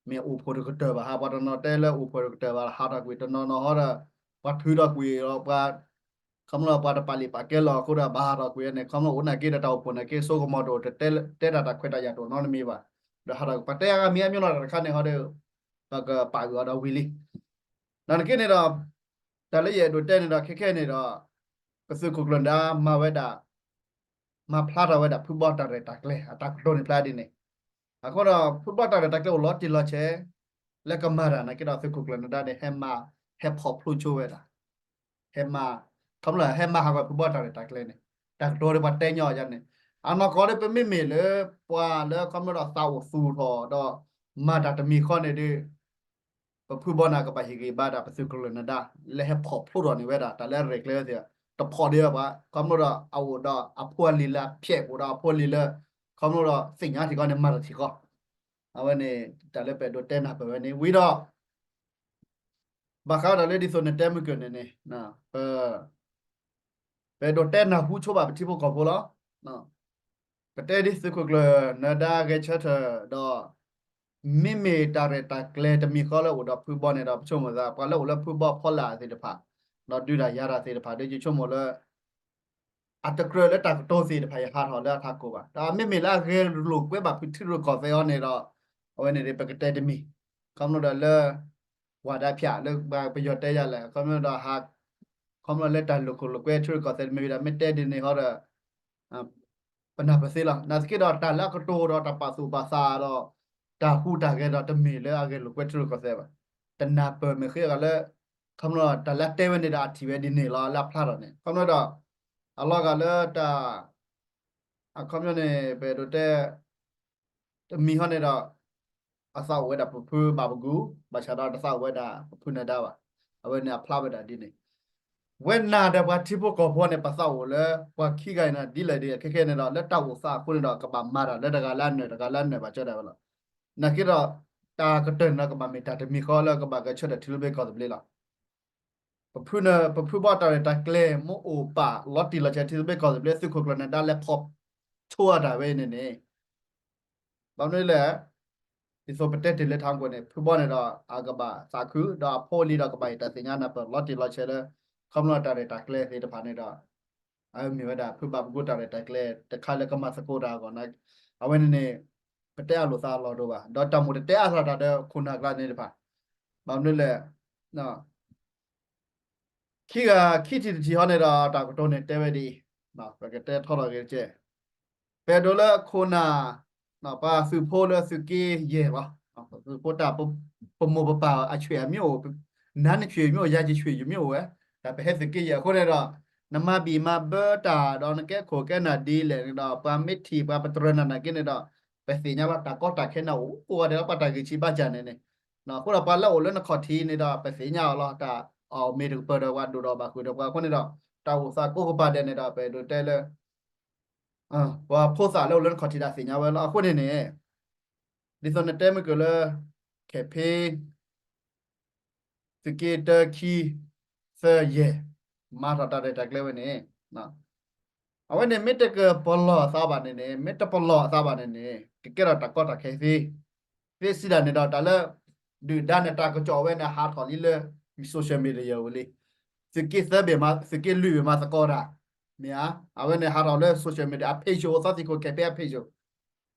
မ့ၢ်အိၣ်ဖှိၣ်တကတၢၢ်ဘၣ် ဟးပှၤတနီၤတဲလၢအိၣ်ဖှိၣ်တကတၢၢ်ဘၣ် ဟးထီၣ်ကွံာ်တနီၤနီၤဟီဒီး ပှၤထုးထီၣ်ကွံာ်ဒီးပှၤ ခီဖျိပှၤတပာ်လုၢ်ပာ်ကဲလီၤအဃိဒီး ဘၣ်ဟးထီၣ်ကွံာ်န့ၣ် ခီဖျိအိၣ်နာ်က့ဒီးတၢ်အိၣ်ဖှိၣ်နာ်က့ စိကမီၤတအိၣ် တတဲတၢ်တၢ်ခွဲးတၢ်ယာ်တအိၣ်နီတမံၤဘၣ်. ဒီးဟးထီၣ် ပှၤတဲအါဂၤမ့ၢ်အါမ့ၢ်လီၤတၢ်တခါန့ၣ်ဟီဒီး ပကပာ်ဂၢၢ်အီၤဒီးဝံၤလံ နာ်သက့န့ၣ်ဒီး တၢ်လၢယအဲၣ်ဒိးတဲန့ၣ်ဒီး ခဲခဲန့ၣ်ဒီး ပသုးခိၣ်ကျၢၢ်နၢၤဒါမၤဝဲဒၣ် မၤဖျါထီၣ်ဝဲဒၣ်ဖုဘီတၢ်ရဲၣ်တၢ်ကျဲၤ အတၢ်ကတိၤန့ၣ်ဖျါဒ်န့ၣ် အဃိဒီး ဖုဘီတၢ်ရဲၣ်တၢ်ကျဲၤအိၣ်လီၤတံၢ်လီၤဆဲး လၢကမၤတၢ်နာ်က့ဒီး သုးခိၣ်ကျၢၢ်နၢၤဒါန့ၣ် ဟဲမၤ ဟဲဖီၣ်ဖျိဆိဝဲဒၣ် ဟဲမၤ ခီဖျိဟဲမၤဟးဂီၤဖုဘီတၢ်ရဲၣ်တၢ်ကျဲၤန့ၣ် တၢ်ကတိၤဒီးပှၤတဲညီယါန့ၣ် အနီၢ်ကီၢ်ဒီးပမ့မ့ၢ်လၢ ပှၤလၢခီဖျိဒီးသးအိၣ်သူၣ်ထီၣ်ဒီး မၤတၢ်တမံၤဃီန့ၣ်ဒီး ပဖုဘီန့ၣ်ကဘၣ်ဟ့ၣ်ဂံၢ်ဘါဒၣ်ပသုးခိၣ်ကျၢၢ်နၢၤဒါ လၢဟဲဖီၣ်ဖျိထီၣ်န့ၢ်ဝဲဒၣ် တၢ်လၢအရဲၣ်ကျဲၤဝဲသ့ၣ် တဖီၣ်ဒံးဘၣ် ခီဖျိဒီးအအိၣ်ဒီးအဖိအလံၤလၢအဖျဲး အိၣ်ဒီးအဖိအလံၤလၢ ခီဖျိဒီးသ့ၣ်ညါထံကီၢ်န့ၣ် မၤတၢ်ထံကီၢ် အဝဲန့ၣ် တၢ်လၢပအဲၣ်ဒိးတဲနၢ်ပၢၢ်ဝဲန့ၣ် ဝံၤဒီး ဘၣ်ဃးဒီးလၢဒ်သိးနတဲမုၢ်ကၢၢ်န့ၣ်န့ၣ် ပ ပအဲၣ်ဒိးတဲနၢ်ဟူဆိဘၣ်ပထံဖိကီၢ်ဖိလီၤ. ပတဲဒ်သုးခိၣ်ကျၢၢ်နၢၤဒါဂဲၤဆၢထၢၣ်ဒီး မ့မ့ၢ်တၢ်ရဲၣ်တၢ်ကျဲၤတမံၤဃီလၢအိၣ်ဒီးဖုဘီန့ၣ်ဒီး ပဆိကမိၣ်သး ပှၤလၢအိၣ်လၢဖုဘီဖီလာ်သ့ၣ်တဖၣ် ဒီးဒုးတၢ်ယၤတၢ်သ့ၣ်တဖၣ် ဒီးယဆိကမိၣ်လၢ အတကြၢးလၢတၢ်ကတိၤသ့ၣ်တဖၣ် ယဟးထီၣ်လၢအထးခိၣ်ဘၣ်. ဒီးမ့မ့ၢ်လၢအဂဲၤလိာ်ကွဲဘၣ်ဖုထံရူၢ်ကီၢ်သဲးအီၤန့ၣ်ဒီး အဝဲန့ၣ်ပကတဲတမံၤ ခီဖျိဒီးလၢ ဝၤဒၣ်ဖၠး လၢပယီၤတဲယၤလဲၣ် ခီဖျိဒီး ခီဖျိလၢတၢ်လိာ်ခိၣ်လိာ်ကွဲထံရူၢ်ကီၢ်သဲးတမံၤဝံၤဒီး မ့ၢ်တဲဒ်န့ၣ်ဟီဒီး ပနၢ်ပၢၢ်သ့လီၤ. နာ်သက့ဒီးတၢ်လၢအကတိၤဒီးတၢ်ပာ်သူၣ်ပာ်သးဒီး တၢ်ဟူးတၢ်ဂဲၤဒီးတမ့ၢ်လၢအဂဲၤလိာ်ကွဲထံရူၢ်ကီၢ်သဲးဘၣ်. တနၢ်ပၢၢ်မ့ၢ်ဃ့အဂၤလၢ ခီဖျိတၢ်လၢအတဲဝဲန့ၣ်ဒီးအထံၣ်ဝဲဒ်န့ၣ်လီၤ လၢအဖျါထီၣ်န့ၣ် ခီဖျိဒီး အလီၤဂာ်လၢတၢ် အခီပညီန့ၣ် ပအဲၣ်ဒိးတဲ တမံၤဟီန့ၣ်ဒီး အသးအိၣ်ဝဲဒၣ်ပဖုဘၣ်ပဂုၤ ဘၣ်ဆၣ်ဒီးတသးအိၣ်ဝဲဒၣ်ပဖုနၢၤဒါဘၣ်. အဝဲန့ၣ်အဖျါဝဲဒၣ်ဒ်န့ၣ် ဝဲနၤဒီးပှၤထံဖိကီၢ်ဖိန့ၣ် ပသးအိၣ်လၢ ပှၤခံဂၤအံၤန့ၣ် ဒ်လဲၣ်ဒ်လဲၣ် ခဲခဲန့ၣ်ဒီး လၢတၢ်အိၣ်သးအဃိန့ၣ်ဒီး ကဘၣ်မၤတၢ်လၢတဂၤလၢအနၢၤ တဂၤလၢအနၢၤဘၣ်ကၢဒၣ်ဝဲလီၤ. နာ်သက့ဒီး တၢ်ကတၢၢ်န့ၣ်ဒီး ကဘၣ်မ့ၢ်တၢ်တမံၤဃီလၢကဘၣ်ဂဲၤဆၢထၢၣ်ထံသဘျ့ကီၢ်သဘျ့လီၤ. ပဖုန့ၣ် ပဖုဘီတၢ်ရဲၣ်တၢ်ကျဲၤ မ့ၢ်အိၣ်ပာ်လီၤတံၢ်လီၤဆဲးထံသဘျ့ကီၢ်သဘျ့ သုးခိၣ်ကျၢၢ်နၢၤဒါလဲၤဖီၣ် ဆိၣ်အတၢ်ဝဲအံၤန့ၣ်န့ၣ် ဘၣ်မနုၤလဲၣ်, ဒ်သိးပတဲတ့ၢ်လၢထးခိၣ်န့ၣ် ဖုဘီန့ၣ်ဒီး အကဘၣ်သးခု ဒီးအဖိလံၤဒီးကဘၣ်ယတၢ်သ့ၣ်ညါနၢ်ပၢၢ် လီၤတံၢ်လီၤဆဲးလၢ ခီဖျိတၢ်ရဲၣ်တၢ်ကျဲၤသ့ၣ်တဖၣ်န့ၣ်ဒီး အမ့ၢ်ဝဲဒၣ် ဖုဘၣ်ပကိတၢ်ရဲၣ်တၢ်ကျဲၤတခါလၢကမၤသကိးတၢ်အဂီၢ်န့ၣ် အဝဲန့ၣ်န့ၣ် ပတဲအလိာ်သးအလီၢ်တအိၣ်ဘၣ် ဒီးတၢ်မိၣ်တတဲအသးတၢ်ဒီးခိၣ်နၢ်ကျါန့ၣ်တဖၣ် ဘၣ်မနုၤလဲၣ် ခံဂၤခံထံၣ်တထံၣ်ဟီန့ၣ်ဒီး တၢ်ကတိၤန့ၣ်တဲဝဲဒ်အံၤ, ပကတဲထီထီၣ်ဂ့ၤတက့ၢ်. ပအဲၣ်ဒိးလၢခိၣ်နၢ် ပှၤသုးဖိလၢသုးက့ယဲၢ်လီၤ. သုးဖိတၢ် ပမိၢ်ပပၢ်အဆွေမျိုးအိၣ်, နၤနဆွေမျိုးအိၣ်, ယၤယဆွေမျိုးအိၣ်ဝဲ, တၢ်ပဟဲသုးက့ယဲၢ်အဃိန့ၣ်ဒီး နမၤဘံၣ်မၤဘၢတၢ်ဒီးနကဲခိၣ်ကဲနၢ်ဒ်လဲၣ်န့ၣ်ဒီး ပှၤမ့ၢ်ထံၣ်ပှၤပတြၢၤနၤနာ်က့န့ၣ်ဒီး ပသ့ၣ်ညါလီၤ တၢ်ကီတၢ်ခဲန့ၣ်အိၣ်ကိးဂၤဒဲးလီၤ ပှၤတၢ်ဂံၢ်ဆံးဘါစၢ်န့ၣ်န့ၣ် အဃိဒီးပှၤလၢအိၣ်လၢနခီၣ်ထံးန့ၣ်ဒီး ပသ့ၣ်ညါအီၤလီၤ တၢ်အီၣ်မ့ၢ်တကပၢၢ်ဒီးပှၤဒိၣ်ဒီးဘၣ်ဃုာ်ဒီးပှၤအဃိန့ၣ်ဒီး တၢ်အိၣ်သးကိးကပၤဒဲးန့ၣ်ဒီး ပအဲၣ်ဒိးတဲလၢ ပှၤဖိသၣ်လၢအိၣ်လၢနခီၣ်ထံးဒၣ်သ့ၣ်ညါဝဲလီၤ. အဃိန့ၣ်န့ၣ် ဒ်သိးနတဲမုၢ်ကၢၢ်လၢ ခဲဖ့ သုးက့တၢ ခံ သၢ ယဲၢ် မၤထီၣ်တၢ်ရဲၣ်တၢ်ကျဲၤဝဲန့ၣ် အဝဲန့ၣ်မ့ၢ်တကပလီၢ်အသးဘၣ်န့ၣ်န့ၣ် မ့ၢ်တပလီၢ်အသးဘၣ်န့ၣ်န့ၣ် ကကဲထီၣ်တၢ်ကီတၢ်ခဲသ့ သ့စံးဒၣ်န့ၣ်ဒီး တၢ်လၢ ဒုၣ်ဒါန့ၣ် တၢ်ကစီၣ်ဝဲန့ၣ် ဟးထီၣ်လံလၢ social media ဝံၤလံ. သုးက့သၢဘ့ၣ်မး သုးက့လွံၢ်ဘ့ၣ်မးသကိးတၢ် မ့ၢ်ဧါ, အဝဲန့ၣ်ဟးထီၣ်လၢ social media အ page အိၣ်သီသံခိၣ် ခဲဖ့ အ page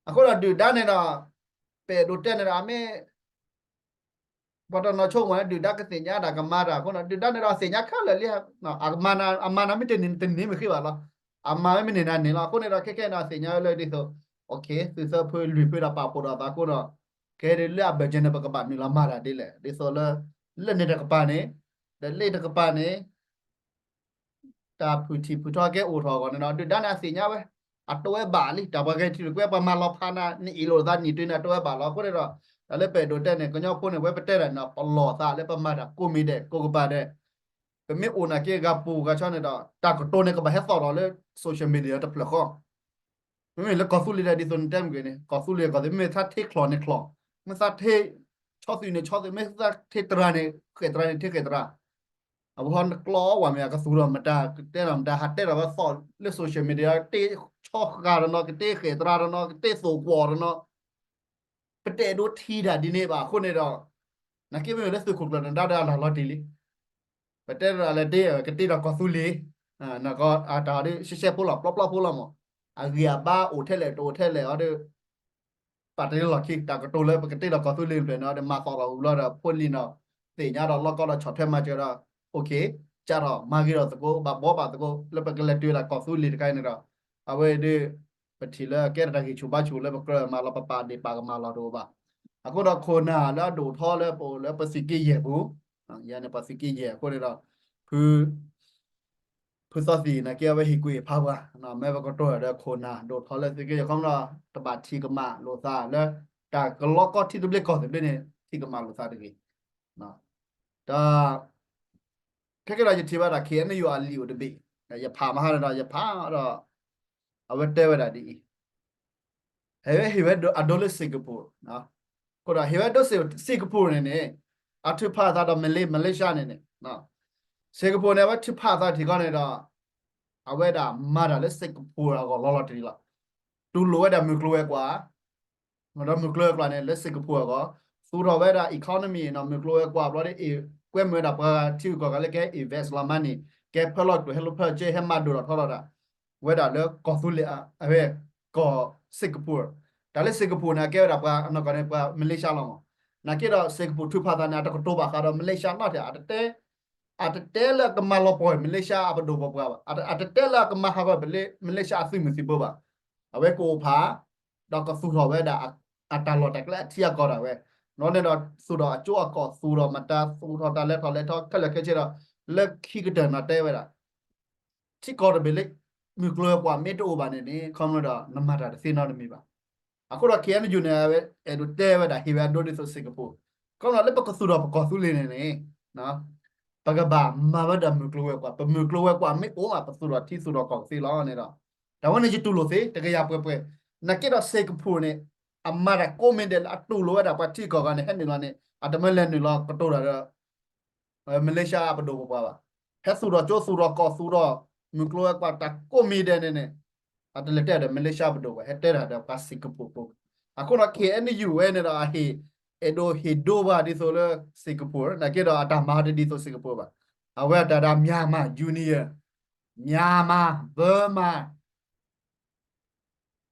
အဃိဒီးဒုၣ်ဒါန့ၣ်ဒီး ပအဲၣ်ဒိးတဲန့ၣ်ဒီး အမ့ၢ် ပှၤတနီၤဆိကမိၣ်န့ၣ် ဒုၣ်ဒါကသ့ၣ်ညါတၢ်ကမၤတၢ်အဃိန့ၣ် ဒုၣ်ဒါန့ၣ်ဒီးအသ့ၣ်ညါခဲလၢာ်လံ, အမၤနၤမ့ၢ်တန့ၢ်တန့ၢ်မ့ၢ်ဃ့ဘၣ်လီၤ, အမၤမ့ၢ်န့ၢ်နၤန့ၢ်လီၤ. အဃိန့ၣ်ဒီး ခဲခဲန့ၣ်ဒီး အသ့ၣ်ညါဝဲလၢဒ်သိး သုးသၢဖုလွံၢ်ဖုဒီးပာ်ဖှိၣ်ဒီးအသးအဃိဒီး ကဲဒ်လၢအဘၢၣ်စၢၤန့ၣ် ပကဘၣ်နုာ်လီၤမၤတၢ်ဒ်လဲၣ် ဒ်သိးလၢ လၢန့ၣ်တကပၤန့ၣ် ဒီးလ့ၣ်တကပၤန့ၣ် တၢ်ဖုၣ်ထံၣ်ဖုၣ်ထီကဲအိၣ်ထီၣ်အဂီၢ်န့ၣ်ဒီး ဒုၣ်ဒါန့ၣ်အသ့ၣ်ညါဝဲ, အတဝဲဘၣ်လံ တၢ်ပှၤဂဲၤထံရူၢ်ကဝဲ ပှၤမၤလီၤဖးနၤ နအ့ၣ်လိာ်သးနံၣ်တုၤန့ၣ် အတဝဲဘၣ်လီၤ. အဃိန့ၣ်ဒီး တၢ်လၢပအဲၣ်ဒိးတဲန့ၣ် ကညီဖိန့ၣ် ပဝဲပတဲတၢ်န့ၣ်ဒီး ပလီၢ်သးလၢပမၤတၢ်ကိးမံၤဒဲး ကိးကပၤဒဲး, ပမ့ၢ်အိၣ်နာ်က့ဂၤပူၤဂၤဆီန့ၣ်ဒီး တၢ်ကတိၤန့ၣ် ကဘၣ်ဟဲသီၣ်ဒီးလၢ social media တဖျၢၣ်ဃီ မ့မ့ၢ်လၢကီၢ်သူလ့ၤဒၣ်ဒ်သိးနတဲမုၢ်က့ၤန့ၣ် ကီၢ်သူလ့ၤကီၢ်သူလ့ၤ မ့ၢ်သးထ့ချီၣ်န့ၣ်ချီၣ်, မ့ၢ်သးထ့ဆီသုးန့ၣ်ဆီသုး, မ့ၢ်သးထ့တြၤန့ၣ် ဃဲၣ်တြၤန့ၣ် ထ့ဃဲၣ်တြၤ. အဝဲဟီနကျီဝဲမ့ၢ် ကသူၣ်ထီၣ်မတၤ ကတဲထီၣ်မတၤ ဟးတဲထီၣ်ဝဲသီၣ်လၢ social media ကတ့ဆီဃာ်တနီၤ ကတ့ဃဲၣ်တြၤတနီၤ ကတ့သိၣ်ကွီၢ်တနီၤ ပတအဲၣ်ဒိးထံၣ်တၢ်ဒ်န့ၣ်ဘၣ်အဃိန့ၣ်ဒီး နာ်က့မ့ၢ်လၢသုးခိၣ်ကျၢၢ်နဒါဒီးအလၢ်လီၤတံၢ်လံ ပတဲဒၣ်လဲာ်တ့ ကတ့ဒီးကီၢ်သူလ့ၤ, တၢ်ဒ်ရှဲရှဲဖိလီၤ ပျီပျီဖိလီၤမး, အဂံၢ်အဘါအိၣ်ထဲလဲၣ်တအိၣ်ထဲလဲၣ်အီၤဒီး ပာ်တ့ၢ်လီၢ်ခံ တၢ်ကတိၤလၢပကတ့ဒီးကီၢ်သူလ့ၤဖျၢၣ်န့ၣ်ဒီး မၤသီၣ်လီၤဝံၤလီၤဒီး ဖိလံၤနီၤ သ့ၣ်ညါဒီးလီၢ်ကီဒီးဆီၣ်ထွဲမၤစၢၤဒီး okay ကၢ်ထီၣ်မၤဂ့ၤဒီးသကိး ဘၣ်ဘှီဘၣ်သကိး လၢပကလဲၤတုၤဝဲဒၣ်ကီၢ်သူလ့ၤတခါအံၤန့ၣ်ဒီး အဝဲဒၣ် ပထံၣ်လၢကဲထီၣ်တၢ်ဂံၢ်ဆူၣ်ဘါဆူၣ်လၢပကြၢးမၤလီၤပပာ်ဒ့ၣ်ပာ်ကမၣ်လီၤတအိၣ်ဘၣ်. အဃိဒီးခိၣ်နၢ်လၢအဒိၣ်ထီလၢပအိၣ်လၢပသုးက့ယဲၢ်ပူၤ, ယၤန့ၣ်ပှၤသုးက့ယဲၢ်အဃိန့ၣ်ဒီး ဖု ဖုသီသံၣ်နာ်က့အဝဲဟ့ၣ်ကူၣ်ဟ့ၣ်ဖးပှၤ, မ့ၢ်ပကတိၤဒီးခိၣ်နၢ်ဒိၣ်ထီလၢသုးက့ယဲၢ်ခီမ့ၢ်ဒီး တဘၣ်ထံၣ်ကမၣ်လိာ်သးလၢ တၢ်ကလီကီထံသဘျ့ကီၢ်သဘျ့န့ၣ် ထံၣ်ကမၣ်လိာ်သးတဂ့ၤ. တၢ် ခဲကဲဒီးယထံၣ်ဘၣ်တၢ် ခဲအံၤန့ၣ်ယိၤအလံာ်အိၣ်တဘ့ၣ်, ယဖးမဟါန့ၣ်ဒီး ယဖးဒီး အဝဲတဲဝဲဒၣ်ဒ်အံၤ, ဟဲဝဲဟ့ၣ်ဝဲအဒိလၢ Singapore, အဃိဒီးဟ့ၣ်ဝဲဒိ Singapore န့ၣ်န့ၣ် အထုးဖးအသးဒီး Malay- Malaysia န့ၣ်န့ၣ် Singapore န့ၣ် အဝဲထုးဖးအသးထံကီၢ်န့ၣ်ဒီး အဝဲဒၣ်မၤတၢ်လၢ Singapore အဂီၢ်လီၤလီၤတံၢ်လီၤ. တူၢ်လိာ်ဝဲဒၣ်မုၢ်ကျိၤဝဲၤကွာ် ဒီးမုၢ်ကျိၤဝဲၤကွာ်န့ၣ် လၢ Singapore အဂီၢ် သူၣ်ထီၣ်ဝဲဒၣ် economy နီၤ မုၢ်ကျိၤဝဲၤကွာ်ဘျီဒီး ကွဲမုာ်ဝဲဒၣ်ပှၤထံဂုၤကီၢ်ဂၤလၢကဟဲ invest လီၤ money ကဟဲဖၢလီၤကျိၣ် ဟဲလီၤဖၢကၠ့ ဟဲမၤဒိၣ်ထီၣ်ထီထီၣ်တၢ် ဝဲဒၣ်လၢကီၢ်သူလ့ၤ အဝဲ ကီၢ် Singapore တၢ်လၢ Singapore န့ၣ် အကဲဝဲဒၣ်ပှၤနီၢ်ကီၢ်န့ၣ် ပှၤ Malaysia လီၤမး. နာ်က့ဒီး Singapore ထုးဖးသးန့ၣ် အတကတိၤဘၣ်ဃးဒီး Malaysia နီတထံၣ် အတတဲ အတတဲလၢအကမၤလီၤပှီၢ် Malaysia အပဒိၣ်ပပှၢ်ဘၣ်, အတတဲလၢအကမၤဟးဂီၤ Malaysia အသုးမုၢ်သံၣ်ဘိဘၣ်. အဝဲကအိၣ်ဖး ဒီးကသူၣ်ထီၣ်ဝဲဒၣ် အတၢ်လီၢ်တၢ်ကျဲအထံအကီၢ်ဒၣ်ဝဲ, ဒီးန့ၣ်ဒီးသူၣ်ထီၣ်အကၠိအကီၢ် သူၣ်ထီၣ်မတၤ သူၣ်ထီၣ်တၢ်လဲၤထီၣ်လဲၤထီၣ်ခဲလၢာ်ခဲဆ့ဒီး လၢခံကတၢၢ်န့ၣ်တဲဝဲဒၣ် ထံကီၢ်တဘ့ၣ်လၢ မုၢ်ကျိၤဝဲၤကွာ်မ့ၢ်တအိၣ်ဘၣ်န့ၣ်န့ၣ် ခီဖျိဒီးနမၤတၢ်တသ့နီတမံၤဘၣ်. အဃိဒီး ခဲအံၤန့ၣ် ယိၤန့ၣ် အဲၣ်ဒိးတဲဝဲဒၣ် ဟ့ၣ်ဝဲအဒိဒ်သိး Singapore ခီဖျိလၢပကသူၣ်ထီၣ်ပကီၢ်သူလ့ၤန့ၣ်န့ၣ် ပကဘၣ်မၤဝဲဒၣ်မုၢ်ကျိၤဝဲၤကွာ်, ပမုၢ်ကျိၤဝဲၤကွာ်မ့ၢ်အိၣ်မး ပသူၣ်ထီၣ်ထံသူၣ်ထီၣ်ကီၢ်ကသ့လီၤန့ၣ်ဒီး တၢ်ဝဲန့ၣ်ယတူၢ်လိာ်သ့ တကယၤပှဲၤပှဲၤ. နာ်က့ဒီး Singapore န့ၣ် အမၤတၢ်ကိးမံၤဒဲးလၢအတူၢ်လိာ်ဝဲဒၣ်ပှၤထံကီၢ်ဂၤန့ၣ် ဟဲနုာ်လီၤန့ၣ် အတမၢလဲၤနုာ်လီၤကတိၤတၢ်ဒီး Malaysia အပဒိၣ်ပပှၢ်ဘၣ်. ဟဲသူၣ်ထီၣ်ကၠိသူၣ်ထီၣ်ကီၢ်သူၣ်ထီၣ် မုၢ်ကျိၤဝဲၤကွာ်တၢ်ကိးမံၤဒဲးန့ၣ်န့ၣ် အတလဲၤတဲဒီး Malaysia ပဒိၣ်ဘၣ်, ဟဲတဲတၢ်ဒီးပှၤ Singapore ဖိ, အဃိဒီး K N U ဝဲန့ၣ်ဒီး အဟ့ၣ်အဲၣ်ဒိးဟ့ၣ်ဒိဘၣ်ဒ်သိးလၢ Singapore နာ်က့ဒီး အတၢ်မၤတဒ်သိး Singapore ဘၣ်. အဝဲတၢ်ဒၣ် Myanmar Junior, Myanmar, Burma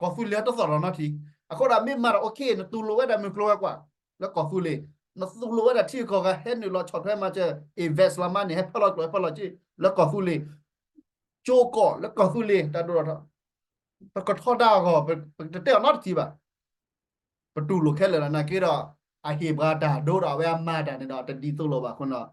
ကီၢ်သူလ့ၤတသီၣ်ထီၣ်နီတထံၣ်. အဃိဒီးမ့ၢ်မၤတၢ် okay နတူၢ်လိာ်ဝဲဒၣ်မုၢ်ကျိၤဝဲၤကွာ်လၢကီၢ်သူလ့ၤ, နတူၢ်လိာ်ဝဲဒၣ်ထံဂုၤကီၢ်ဂၤ ဟဲနုာ်လီၤဆီၣ်ထွဲမၤစၢၤ invest လီၤမးန့ၣ် ဟဲဖၢလီၤကျိၣ် ဟဲဖၢလီၤစ့လၢကီၢ်သူလ့ၤ, ကၠိကီၢ်လၢကီၢ်သူလ့ၤ တၢ်ဒိၣ်ထီၣ်ထီၣ်, ပကထီဒါအဂီၢ် ပတတဲအီၤနီတထံၣ်ဘၣ်. ပတူၢ်လိာ်ခဲလၢာ်လီၤ. နာ်က့ဒီး အဟ့ၣ်ပှၤတၢ်ဒိဒီး အဝဲအမၤတၢ်န့ၣ်ဒီး တဒ်သိးလိာ်ဘၣ်အဃိန့ၣ်,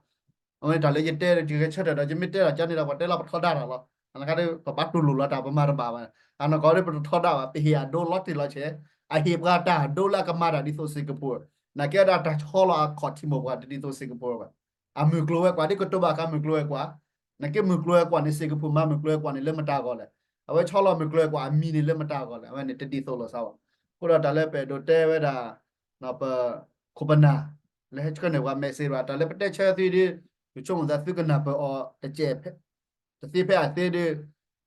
အဝဲန့ၣ်တၢ်လၢယတဲဒီး ယဂဲၤဆၢထၢၣ်ဒီး ယမ့ၢ်တဲလီၤကန့ၣ်ဒီး ပှၤတဲလီၤပထီဒါတၢ်လီၤ. အနကဒီး ပဘၣ်တူၢ်လိာ်လီၤတၢ် ပမၤတဘၣ်ဘၣ်. အနီၢ်ကီၢ်ဒီး ပတထီဒါဘၣ်, ပဟ့ၣ်အဒိလီၤတံၢ်လီၤဆဲး, အဟ့ၣ်ပှၤတၢ်ဒိလၢအကမၤတၢ်ဒ်သိး Singapore, နာ်က့ဒီး တၢ်ဆီလီၤအခီၣ်ထံးမိၢ်ပှၢ်တဒ်သိး Singapore ဘၣ်. အမုၢ်ကျိၤဝဲၤကွာ် ဒ်ကတိၤဘၣ်ဃးမုၢ်ကျိၤဝဲၤကွာ်, နာ်က့မုၢ်ကျိၤဝဲၤကွာ်န့ၣ် Singapore မၤမုၢ်ကျိၤဝဲၤကွာ်န့ၣ် လၢမတၤအဂီၢ်လဲၣ်. အဝဲဆီလီၤမုၢ်ကျိၤဝဲၤကွာ်အမံၤန့ၣ် လၢမတၤအဂီၢ်လဲၣ်. အဝဲန့ၣ်တဒ်သိးလိာ်သးဘၣ်. အဃိဒီးတၢ်လၢပအဲၣ်ဒိးတဲဝဲဒၣ် ပခိၣ်ပနၢ် လၢဟဲဆှၢန့ၢ်ပှၤ message ဘၣ် တၢ်လၢပတဲဆၢသုဒီး ယဆိကမိၣ်သးသုကနၢ်ပၢၢ်အီၤတကဲး တသ့ဖဲအသ့ဒီး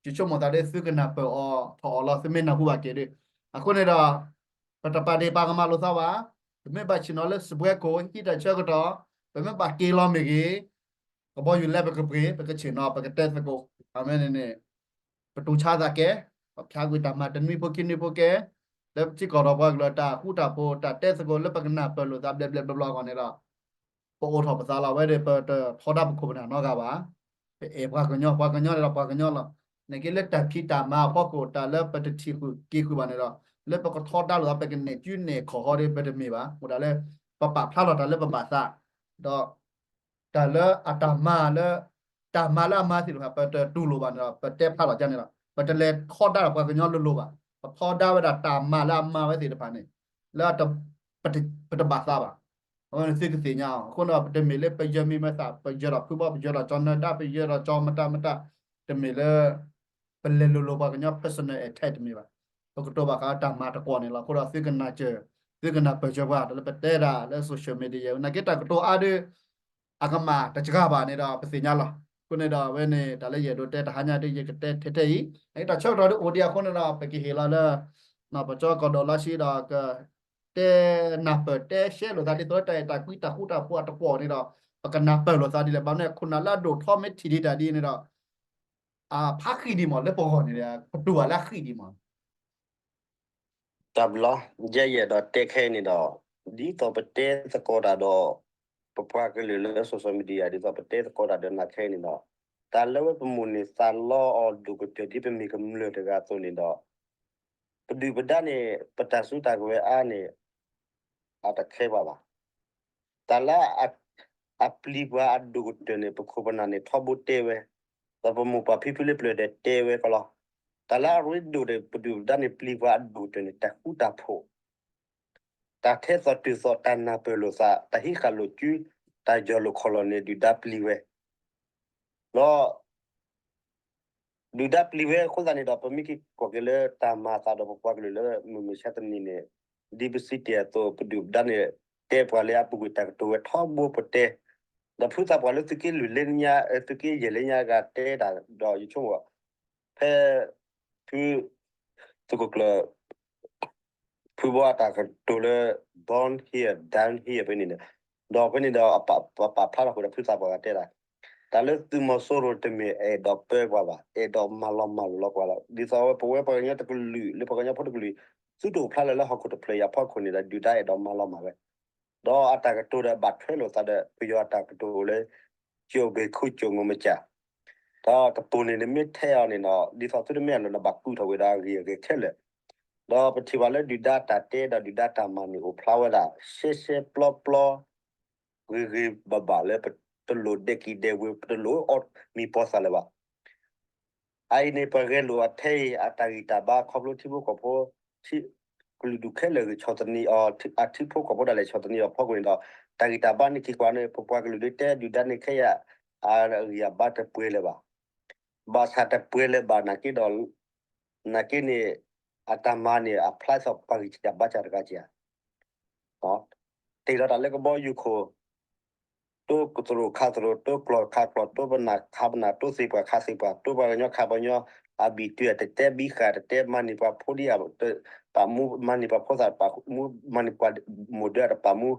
ယဆိကမိၣ်သးဒီးသုကနၢ်ပၢၢ်အီၤထီၣ်အီၤလီၤ သုမ့ၢ်နၢ်ဟူဘၣ်က့ၤဒီး. အဃိန့ၣ်ဒီး ပတပာ်ဒ့ၣ်ပာ်ကမၣ်လိာ်သးဘၣ်, ပမ့ၢ်ဘၣ်ဆ့ၣ်နီၤလၢစပွဲခိၣ် ဟံးတၢ်ဆၢကတီၢ်, ပမ့ၢ်ဘၣ်က့ၤလီၤမ့ၢ်ဂ့ၤ, ကဘီယူၤလဲပကပှ့ၤ ပကဆ့ၣ်နီၤ ပကတဲသကိး, အဝဲန့ၣ်န့ၣ် ပတူၢ်ဆါသးကဲ, ပဖျါကွံာ်တၢ်မၤတနွံဖိခံနွံဖိကဲ, လၢပထံကီၢ်ဒီးပှၤကလုာ်တၢ်ဃူတၢ်ဖိး တၢ်တဲသကိးလၢပကနၢ်ပၢၢ်လိာ်သးဘျဲၣ်ဘျဲၣ်ဘျီဘျီအဂီၢ်န့ၣ်ဒီး ပအိးထီၣ်ပသးလီၤဝဲဒီး ပတထီဒါပခိၣ်ပနၢ်နီတဂၤဘၣ်. ပအဲၣ်ပှၤကညီ, ပှၤကညီန့ၣ်ဒီးပှၤကညီလီၤ. နာ်က့လၢတၢ်ဖံးတၢ်မၤအဖီခိၣ် တၢ်လၢပတထံၣ်ဃုာ်က့ၤဃုာ်ဘၣ်န့ၣ်ဒီး လၢပကထီဒါလိာ်သး ပကနဲၣ်ကုနဲၣ်ခီၣ်ဟီဒီး ပတမ့ၢ်ဘၣ်. အိၣ်ဒၣ်လၢ ပပာ်ဖျါလီၤတၢ်လၢပဘၣ်သး, ဒီး တၢ်လၢအတၢ်မၤလၢ တၢ်မၤလၢအမၤသ့ၣ်တဖၣ် ပတတူၢ်လိာ်ဘၣ်န့ၣ်ဒီး ပတဲဖျါထီၣ်ကန့ၣ်လီၤ. ပတလဲၤထီဒါဒီးပှၤကညီလိၤလိၤဘၣ်. ပထီဒါဝဲဒၣ်တၢ်မၤလၢအမၤဝဲသ့ၣ်တဖၣ်န့ၣ် လၢ ပတဘၣ်သးဘၣ်. အဝဲန့ၣ်သုကသ့ၣ်ညါအီၤ. အဃိန့ၣ်ဒီး ပတမ့ၢ်လၢပယၢၤမံၤမသး ပယၢၤဒီးဖုဘီ ပယၢၤဒီးကၠီနၢၤဒါ ပယၢၤဒီးကၠီမတၤမတၤ, တမ့ၢ်လၢ ပလဲၤလိၤလိၤပှၤကညီ personal attack တမ့ၢ်ဘၣ်. ပကတိၤဘၣ်ဃးတၢ်မၤတကွီၢ်န့ၣ်လီၤ. အဃိဒီးသုကနၢ်စၢၤ, သုကနၢ်ပၢၢ်စၢၤပှၤ တၢ်လၢပတဲဒၣ်လၢ social media နာ်က့တၢ်ကတိၤအါဒီး အကမၣ်တစှၤဘၣ်န့ၣ်ဒီး ပသ့ၣ်ညါလီၤ. အဃိန့ၣ်ဒီး အဝဲန့ၣ် တၢ်လၢယအဲၣ်ဒိးတဲတဟါညါဒီး ယကတဲထဲထဲအံၤ, အတၢ်ဆၢကတီၢ်ဒီးအိၣ်ဒံးအဃိန့ၣ်ဒီး ပကဟ့ၣ်လီၤလၢ ပကၠီကီၢ်ဒီးလါဆံဒီး ကတဲနၢ်ပၢၢ်တဲရှဲလိာ်သးဒ်သိးလၢတၢ်အဲၣ်တၢ်ကွံတၢ်ဃူတၢ်ဖိးအတကွီၢ်န့ၣ်ဒီး ပကနၢ်ပၢၢ်လိာ်သးဒ်လဲၣ်. ဘၣ်မနုၤ ခိၣ်နၢ်လၢအဒိၣ်ထီမ့ၢ်ထံၣ်ဒံးတၢ်ဒ်န့ၣ်ဒီး အဖးဃံးဒံးမး လၢပဂီၢ်န့ၣ်ဒီး ပတူၢ်ဘၣ်လၢအဃံးဒံးမး တၢ်ဘျီ ယဲယအဲၣ်ဒိးတဲခဲအံၤန့ၣ်ဒီး ဒ်သိးပတဲသကိးတၢ်ဒီး ပပှၤကလုာ်လၢ social media ဒ်သိးပတဲသကိးတၢ်ဒီးနၤခဲအံၤန့ၣ်ဒီး တၢ်လၢဝဲပမိၢ်န့ၢ်သးလီအီၤဒိၣ်ကတၢၢ်ဒ်ပမ့ၢ်ကမျၢၢ်တဂၤအသိးန့ၣ်ဒီး ပဒုၣ်ပဒါန့ၣ် ပတၢ်စုတၢ်ကဝဲၤအါန့ၣ် အတခဲပှၤဘၣ်. တၢ်လၢ အပျံၤပှၤအဒိၣ်ကတၢၢ်န့ၣ် ပခိၣ်ပနၢ်န့ၣ်ထီဘိတဲဝဲ, ဒီးပမိၢ်ပၢ်ဖံဖုလၢပျၢၤဒီးတဲဝဲကလီၤ. တၢ်လၢအရ့ဒိၣ်န့ၣ် ပဒုၣ်ပဒါန့ၣ်ပျံၤပှၤအဒိၣ်ကတၢၢ်န့ၣ် တၢ်ဃူတၢ်ဖိး တၢ်ထဲသိးတုၤသိး တၢ်နၢ်ပၢၢ်လိာ်သး တၢ်ဟံးဃာ်လိာ်စု တၢ်ယီၢ်လိာ်ခီၣ်လိာ်န့ၣ် ဒုၣ်ဒါပျံၤဝဲ ဒီး ဒုၣ်ဒါပျံၤဝဲအဃိသတးန့ၣ်ဒီး ပမ့ၢ်က့ၤကွၢ်က့ၤလၢတၢ်မၤအသးဒီးပပှၤကလုာ်လၢမုၢ်မဆါတနံၤန့ၣ် ဒ်ပစံးတ့ၢ်အသိး ပဒုၣ်ပဒါန့ၣ် တဲပှၤလၢအပူၤကွံာ်တၢ်ကတိၤဝဲထီဘိပတဲ, ဒီးဖုသးပှၢ်လၢသုးက့လွံၢ်လၢညါ သုးက့ယဲၢ်လၢညါအဂၤတဲတၢ်ဒီး ယဆိကမိၣ် ဖဲ ဖု သုးခိၣ်ကျၢၢ် ဖုဘီအတၢ်ကတိၤလၢ born here, done here ဖဲန့ၣ်န့ၣ်, ဒီးဖဲန့ၣ်ဒီး ပပာ်ဖျါထီၣ်ဃုာ်ဒီးဖုသးပှၢ်ဂၤတဲဒၣ်, တၢ်လၢသုးမီၤစိရိၤတမ့ၢ်အဲၣ်ဒိးပၢပှၤဘၣ်, အဲၣ်ဒိးမၤလီၤမၢ်လိာ်လီၤပှၤလီၤ. ဒ်သိးဝဲပဝဲပှၤကညီတကလုာ် လၢပှၤကညီဖိတကလုာ် သုတအိၣ်ဖျါလၢ်လၢဟီၣ်ခိၣ်တဖျၢၣ်အံၤအဖီခိၣ်န့ၣ်ဒီး ဒုၣ်ဒါအဲၣ်ဒိးမၤလီၤမၢ်ဝဲ ဒီးအတၢ်ကတိၤဒီးဘၣ်ထွဲလိာ်သးဒီး ပယီၤအတၢ်ကတိၤလၢ ကၠိဘ့ၣ်ခူကၠိငိမကၠၢ်, ဒီးတပိၤန့ၣ်နမ့ၢ်ထဲအီၤန့ၣ်ဒီး ဒ်သိးသုတမ့ၢ်အလီၢ်န့ၣ် ဘၣ်ကူၣ်ထီၣ်ဝဲဒၣ်အဂ့ၢ်အဂ့ၢ်ခဲလၢာ်, ဒီးပထံၣ်ဘၣ်လၢဒုၣ်ဒါတၢ်တဲဒီးဒုၣ်ဒါတၢ်မၤန့ၣ် အိၣ်ဖျါဝဲဒၣ် ရှဲရှဲပျီပျီ ဂ့ၤဂ့ၤဘၣ်ဘၣ်လၢ ပတလိၣ်ဒဲးကံၢ်ဒဲးဝ့ၤ ပတလိၣ်အီၣ်မံၤပီသၣ်လၢၤဘၣ်. အအံၤန့ၣ် ပဂဲၤလိာ်အထဲအံၤ အတၢ်ဂံၢ်တၢ်ဘါခီဖျိထံဖိကီၢ်ဖိ ကလုာ်ဒူၣ်ခဲလၢာ်ဂ့ၤဆီၣ်သနံးအီၤ အထံဖိကီၢ်ဖိဒၣ်လဲာ်ဆီၣ်သနံးအီၤဖီခိၣ်န့ၣ်ဒီး တၢ်ဂံၢ်တၢ်ဘါန့ၣ်က့ၤကွၢ်န့ၣ် ပပှၤကလုာ်ဒ်တဲဒုၣ်ဒါန့ၣ်ခဲအံၤ အဂံၢ်အဘါတပှဲၤလၢၤဘၣ်. ဘၣ်ဆၣ်တပှဲၤလၢၤဘၣ်နာ်က့ဒီး နာ်က့န့ၣ် အတၢ်မၤန့ၣ် အဖျါသးပှၤဂံၢ်စၢ်ဘါစၢ်တဂၤစၢ် တ့ၢ်လီၤတၢ်လၢကဘီယူၤခိၣ် တိၢ်သရိာ်ခးသရိာ်, တိၢ်ကျီၤခးကျီၤ, တိၢ်ပနၢ်ခးပနၢ်, တိၢ်သ့ၣ်ပှၢ်ခးသ့ၣ်ပှၢ်, တိၢ်ပှၤကညီခးပှၤကညီ, အဘံၣ်တံၢ် တတဲဘံဃာ်, တတဲမၤန့ၢ်ပှၤဖိဒ်အံၤ, တပာ်မူ မၤန့ၢ်ပှၤဖိသၣ်, တပာ်မူ မၤန့ၢ်ပှၤမိၢ်ဒၢ တပာ်မူ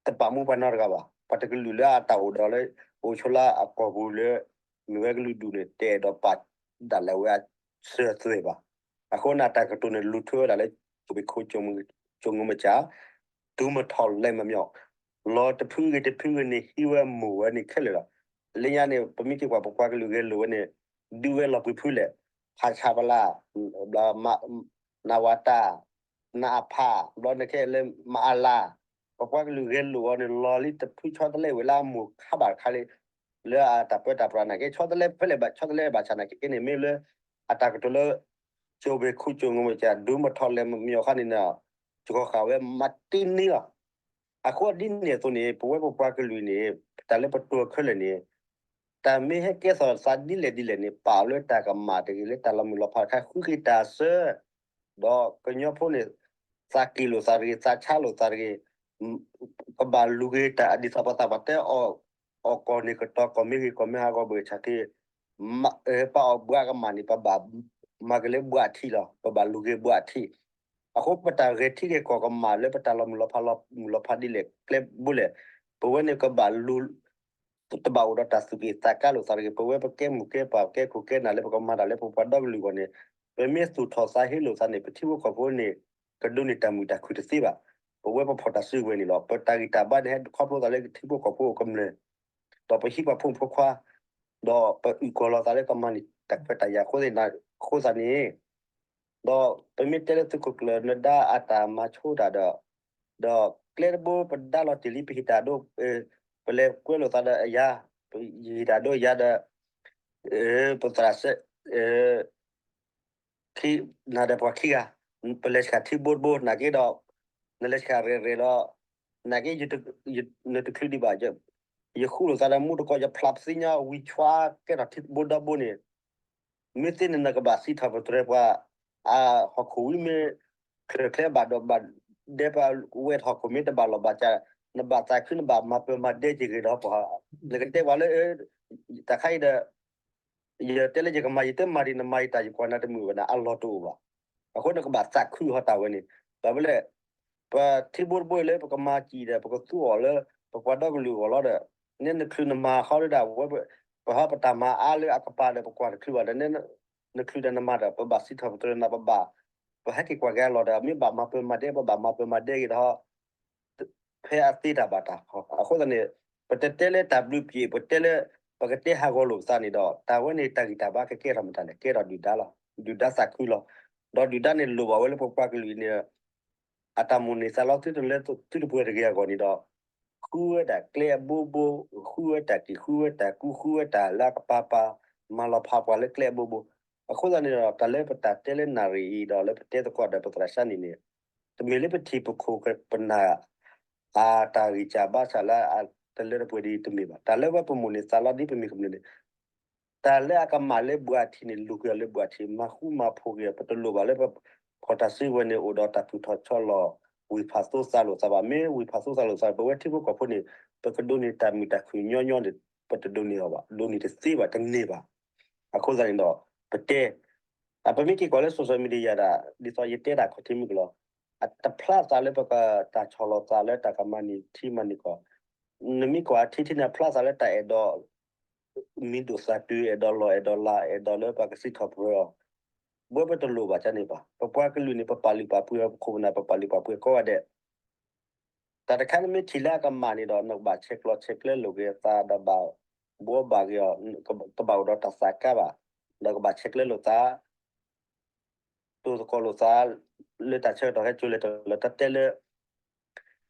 တပာ်မူပှၤနီတဂၤဘၣ်. ပှၤတကလုာ်လၢအတၢ်အိၣ်ဒီးလၢ အိၣ်ဆိးလၢအကီၢ်ပူၤလၢ မ့ၢ်ဝဲကလုာ်ဒူၣ်န့ၣ် တအဲၣ်ဒိးပာ်ဒၣ်လဲာ်ဝဲအစၢၤအသွဲၣ်ဘၣ်. အဃိန့ၣ် အတၢ်ကတိၤန့ၣ် လူၤထွဲဝဲဒၣ်လၢ ကၠိဘ့ၣ်ခိၣ် ကၠိမုၢ်မကၠၢ, တုၤမထီၣ်လဲၤမမျီၣ်, လီၤတဖုဂ့ၤတဖုဂ့ၤန့ၣ် ဟံးဝဲမိၢ်ဝဲန့ၣ်ခဲလၢာ်လီၤ. လၢညါန့ၣ် ပမ့ၢ်က့ၤကွၢ် ပပှၤကလုာ်ဂဲၤလိာ်ဝဲန့ၣ် ဒုးဝဲလီၤပှံၤဖုလဲၣ်, ဖးဆးပလၢ် နဝတ, နအဖ, ဘျီနခဲလၢ မအလ, ပပှၤကလုာ်ဂဲၤလိာ်အီၤန့ၣ် လီၤလံတဖု ဆီတလဲဝဲလၢအမိၢ်ခါဘၣ်တခါလံ, လၢအတၢ်ပၢတၢ်ပြးနာ်က့ ဆီတလဲဖဲလဲၣ်ဘၣ် ဆီတလဲဘၣ်ဆၣ်နာ်က့န့ၣ် မ့ၢ်လၢ အတၢ်ကတိၤလၢ ကၠိဘ့ၣ်ခိၣ် ကၠိမုၢ်မကၢ် ဒုးမထီၣ်လဲၤမမျီၣ်အခါန့ၣ် ကဃီၤဃာ်ဝဲမၤတ့ၢ်န့ၢ်လီၤ. အဃိဒ်န့ၣ်အသိးန့ၣ် ပဝဲပပှၤကလုာ်န့ၣ် တၢ်လၢပတိၤခဲလၢာ်န့ၣ် တၢ်မ့ၢ်ဟဲကဲထီၣ်သးဒ်လဲၣ်ဒ်လဲၣ်န့ၣ် ပာ်လၢတၢ်ကမၣ်တဂ့ၤ လၢတၢ်လီၤမုၢ်လီၤဖးတခါ ဃုက့ၤတၢ်ဆၢ ဒီးကညီဖိန့ၣ် သးက့ၤလိာ်သးတဂ့ၤ သးဆါလိာ်သးတဂ့ၤ, ကဘၣ်လူၤက့ၤတၢ်ဒ်သိးပသးပှၢ်တဲအီၤ, အီၣ်ကီၢ်န့ၣ်ကတီၤကီၢ်မ့ၢ်ဂ့ၤ ကီၢ်မ့ၢ်ဟးဂီၤဘၣ်ဆၣ်က့ၤ, ပာ်အီၤဘှးကမၣ်န့ၣ် ပဘၣ်မၤက့ၤလၢဘှးထံးလီၤ ပဘၣ်လူၤက့ၤဘှးထံး. အဃိပတၢ်ဂဲၤထံဂဲၤကီၢ်ကမၣ်လၢပတၢ်လီၤမုၢ်လီၤဖးလီၤမုၢ်လီၤဖးဒ်လဲၣ်ကျဲဘိလဲၣ်, ပဝဲန့ၣ်ကဘၣ်လူၤ တဘၣ်အိၣ်ဒီးတၢ်သူၣ်က့ၣ်သးကါလိာ်သးတဂ့ၤ, ပဝဲပကဲမိၢ်ကဲပၢ် ပကဲခိၣ်ကဲနၢ်လၢပကမၤတၢ်လၢပပှၤဒီကလုာ်အဂီၢ်န့ၣ်, ပမ့ၢ်သူၣ်ထီၣ်သးဟ့လိာ်သးန့ၣ် ပထံဖိကီၢ်ဖိန့ၣ် ကဒိးန့ၢ်တၢ်မုာ်တၢ်ခုၣ်တသ့ဘၣ်. ပဝဲပဖီၣ်တၢ်စုကဝဲၤန့ၣ်လီၤ. ပတၢ်ဂံၢ်တၢ်ဘါန့ၣ် ဟဲခီဖျိသးလၢထံဖိကီၢ်ဖိအကမျၢၢ်, ဒီးပဟံးပှၤဖိမုၣ်ဖိခွါ, ဒီးပအုၣ်ကီၤလီၤသးလၢကမၤန့ၢ်တၢ်ခွဲးတၢ်ယာ်အဃိသတးန့ၣ်, အဃိသတးန့ၣ် ဒီးပမ့ၢ်တဲလၢသုးခိၣ်ကျၢၢ်နဒါအတၢ်မၤဆိတၢ်ဒီး, ဒီးကျဲတဘိပဒါလီၤတ့ၢ်လံ ပဟ့ၣ်တၢ်ဒိ, ပလဲၤကွဲလိာ်သးဒီးအယၤ, ယဟ့ၣ်တၢ်ဒိယၤဒီး, ပသရၣ်စဲး, ခံ, နၤဒီးပှၤခံဂၤ, ပလဲၤဆှၢထံဘိတဘိ နာ်က့ဒီး, နလဲၤဆှၢရဲၣ်ရဲၣ်ဒီး, နာ်က့, နတချုးဒံးဘၣ်, ယဃုလိာ်သးဒီးမူတကိး ယဖျးပသ့ၣ်ညါဝံၤဆွါကဲထီၣ်ထံဘိဒီဘိန့ၣ်, မ့ၢ်သ့န့ၣ်နကဘၣ်စံးထီၣ်ပတြၢၤပှၤ, အဟီၣ်ခိၣ်ဝံၤမ့ၢ်, ချၢၣ်ချဲဘၣ်ဒိးဘၣ်ဒဲပှၤဝဲဟီၣ်ခိၣ်မ့ၢ်တဘၣ်လီၢ်ဘၣ်စး, နဘၣ်သးခု နဘၣ်မၤပၢၤမၤဒဲက့ၤဂ့ၤဒီးပှၤ, နကတဲပှၤလၢ, တၢ်ခါအံၤဒီး ယတဲလၢယကမၤ ယတမၤဒံး နမၤယတၢ်ယကွၢ်နၤတမုာ်ဘၣ်န့ၣ် အလီၢ်တအိၣ်ဘၣ်. အဃိနကဘၣ်သးခုဟီတၢ်ဝဲန့ၣ်, ဘၣ်မနုၤလဲၣ်, ပထံဘိတဘိလၢပကမၤစံၣ်ဒီး ပကသူအီၤလၢ ပပှၤဒီကလုာ်အဂီၢ်လီၤဒီး, နဲနချုးနမၤဃီဒၣ်ဝဲ, ပဟီပတၢ်မၤအါလၢအကပၤဒီး ပကွၢ်တချုးဘၣ်ဒီး, နချုးဒီးနမၤဒီး ပဘၣ်စံးထီၣ်ပတြၢၤနၤ ပဘၣ်, ပဟဲက့ၤကွၢ်က့ၤအလီၢ်ဒီး မ့ၢ်ဘၣ်မၤပၢၤမၤဒဲ ပဘၣ်မၤပၢၤမၤဒဲက့ၤဒီး ဖဲအသ့တၢ်ဘၣ်တၢ်, အဃိသတးန့ၣ်, ပတတဲလၢတၢ်ဘျုးပျ့ၤ ပတဲလၢ, ပကတဲဟးဂီၤလိာ်ပသးန့ၣ်ဒီး တၢ်ဝဲန့ၣ်တၢ်ဂံၢ်တၢ်ဘါကကဲထီၣ်မတၤလဲၣ် ကဲထီၣ်ဒုၣ်ဒါလီၤ. ဒုၣ်ဒါသးခုလီၤ. ဒီးဒုၣ်ဒါန့ၣ်လိၣ်ဘၣ်ဝဲလၢပပှၤကလုာ်န့ၣ်, အတၢ်မိၣ်န့ၢ်သးလီသုတလၢသုတပှဲၤတဂ့ၤအဂီၢ်န့ၣ်ဒီး, ဃုဝဲဒၣ်ကျဲအဘိဘိ, ဃုဝဲတၢ်ကံၣ် ဃုဝဲတၢ်ကူ ဃုဝဲတၢ်လၢအကပၤပၤ, မၤလီၤဖးပှၤလၢကျဲအဘိဘိ. အဃိသတးန့ၣ်ဒီး တၢ်လၢပတၢ်တဲလၢနၣ်ရံၣ်အံၤဒီးလၢပတဲသကိးဒီးပသရၣ်စၢ်န့ၣ်န့ၣ်, တမ့ၢ်လၢပထံၣ်ပခိၣ်ပနၢ် အတၢ်ဂံၢ်စၢ်ဘါစၢ်လၢအတလၢတပှဲၤဒ်တမ့ၢ်ဘၣ်. တၢ်လၢဝဲပမိၣ်န့ၢ်သးလီဒ်ပမ့ၢ်ကမျၢၢ်န့ၣ်, တၢ်လၢအကမၣ်လၢဘှးထံးန့ၣ် လူၤက့ၤအီၤလၢဘှးထံး မၤဃူမၤဖိးက့ၤအီၤ ပတလိၣ်ဘၣ်လၢပဖီၣ်တၢ်စုကဝဲၤန့ၣ် အိၣ်ဒီးတၢ်သူၣ်ထီၣ်ဆီလီၤ ဝံၢ်ဖးသိသးလိာ်သးဘၣ်. မ့ၢ်ဝံၢ်ဖးသိသးလိာ်သး ပဝဲထံဖိကီၢ်ဖိန့ၣ် ပကဒိးန့ၢ်တၢ်မုာ်တၢ်ခုၣ်ညီညီန့ၣ် ပတဒိးန့ၢ်အီၤဘၣ်, ဒိးန့ၢ်တသ့ဘၣ် တန့ၢ်ဘၣ်. အဃိသတးန့ၣ်ဒီး ပတဲ အပမ့ၢ်က့ၤကွၢ်လၢ social media ဒၣ် ဒ်သိးယတဲတၢ်ခီၣ်ထံးမုၢ်ကလီၤ, အတဖျါသးလၢပကတၢ်ဆီၣ်လီၤသးလၢတၢ်ကမၤန့ၢ်ထံမၤန့ၢ်ကီၢ်, နမ့ၢ်ကွၢ်ထံထံန့ၣ် အဖျါသးလၢတၢ်အဲၣ်ဒိး မံၤဒိၣ်သၣ်တုၤ အဲၣ်ဒိးလီၢ်အဲၣ်ဒိးလၤ အဲၣ်ဒိးလၢပှၤကစံးထီၣ်ပတြၢၤအီၤ, ပဝဲပတလိၣ်ဘၣ်ကန့ၣ်ဘၣ်. ပပှၤကလုာ်န့ၣ် ပပာ်လုၢ်ပာ်ပှ့ၤအီၤ ပခိၣ်ပနၢ်ပပာ်လုၢ်ပာ်ပှ့ၤကိးဂၤဒဲး တၢ်တခါနမ့ၢ်ထံၣ်လၢအကမၣ်န့ၣ်ဒီး နကဘၣ်ဆဲးကျိးဆဲးကျၢလိာ်က့ၤအသးဒီးဘၣ်ဘှီဘၣ်က့ၤအီၤ, ကဘၣ်အိၣ်ဒီးတၢ်သးကါဘၣ်, ဒီးကဘၣ်ဆဲးကျၢလိာ်သး တိၢ်သကိးလိာ်သး လၢတၢ်ဆၢကတီၢ်ဟဲကၠိလဲၤတၢ်လၢတၢ်တဲလၢ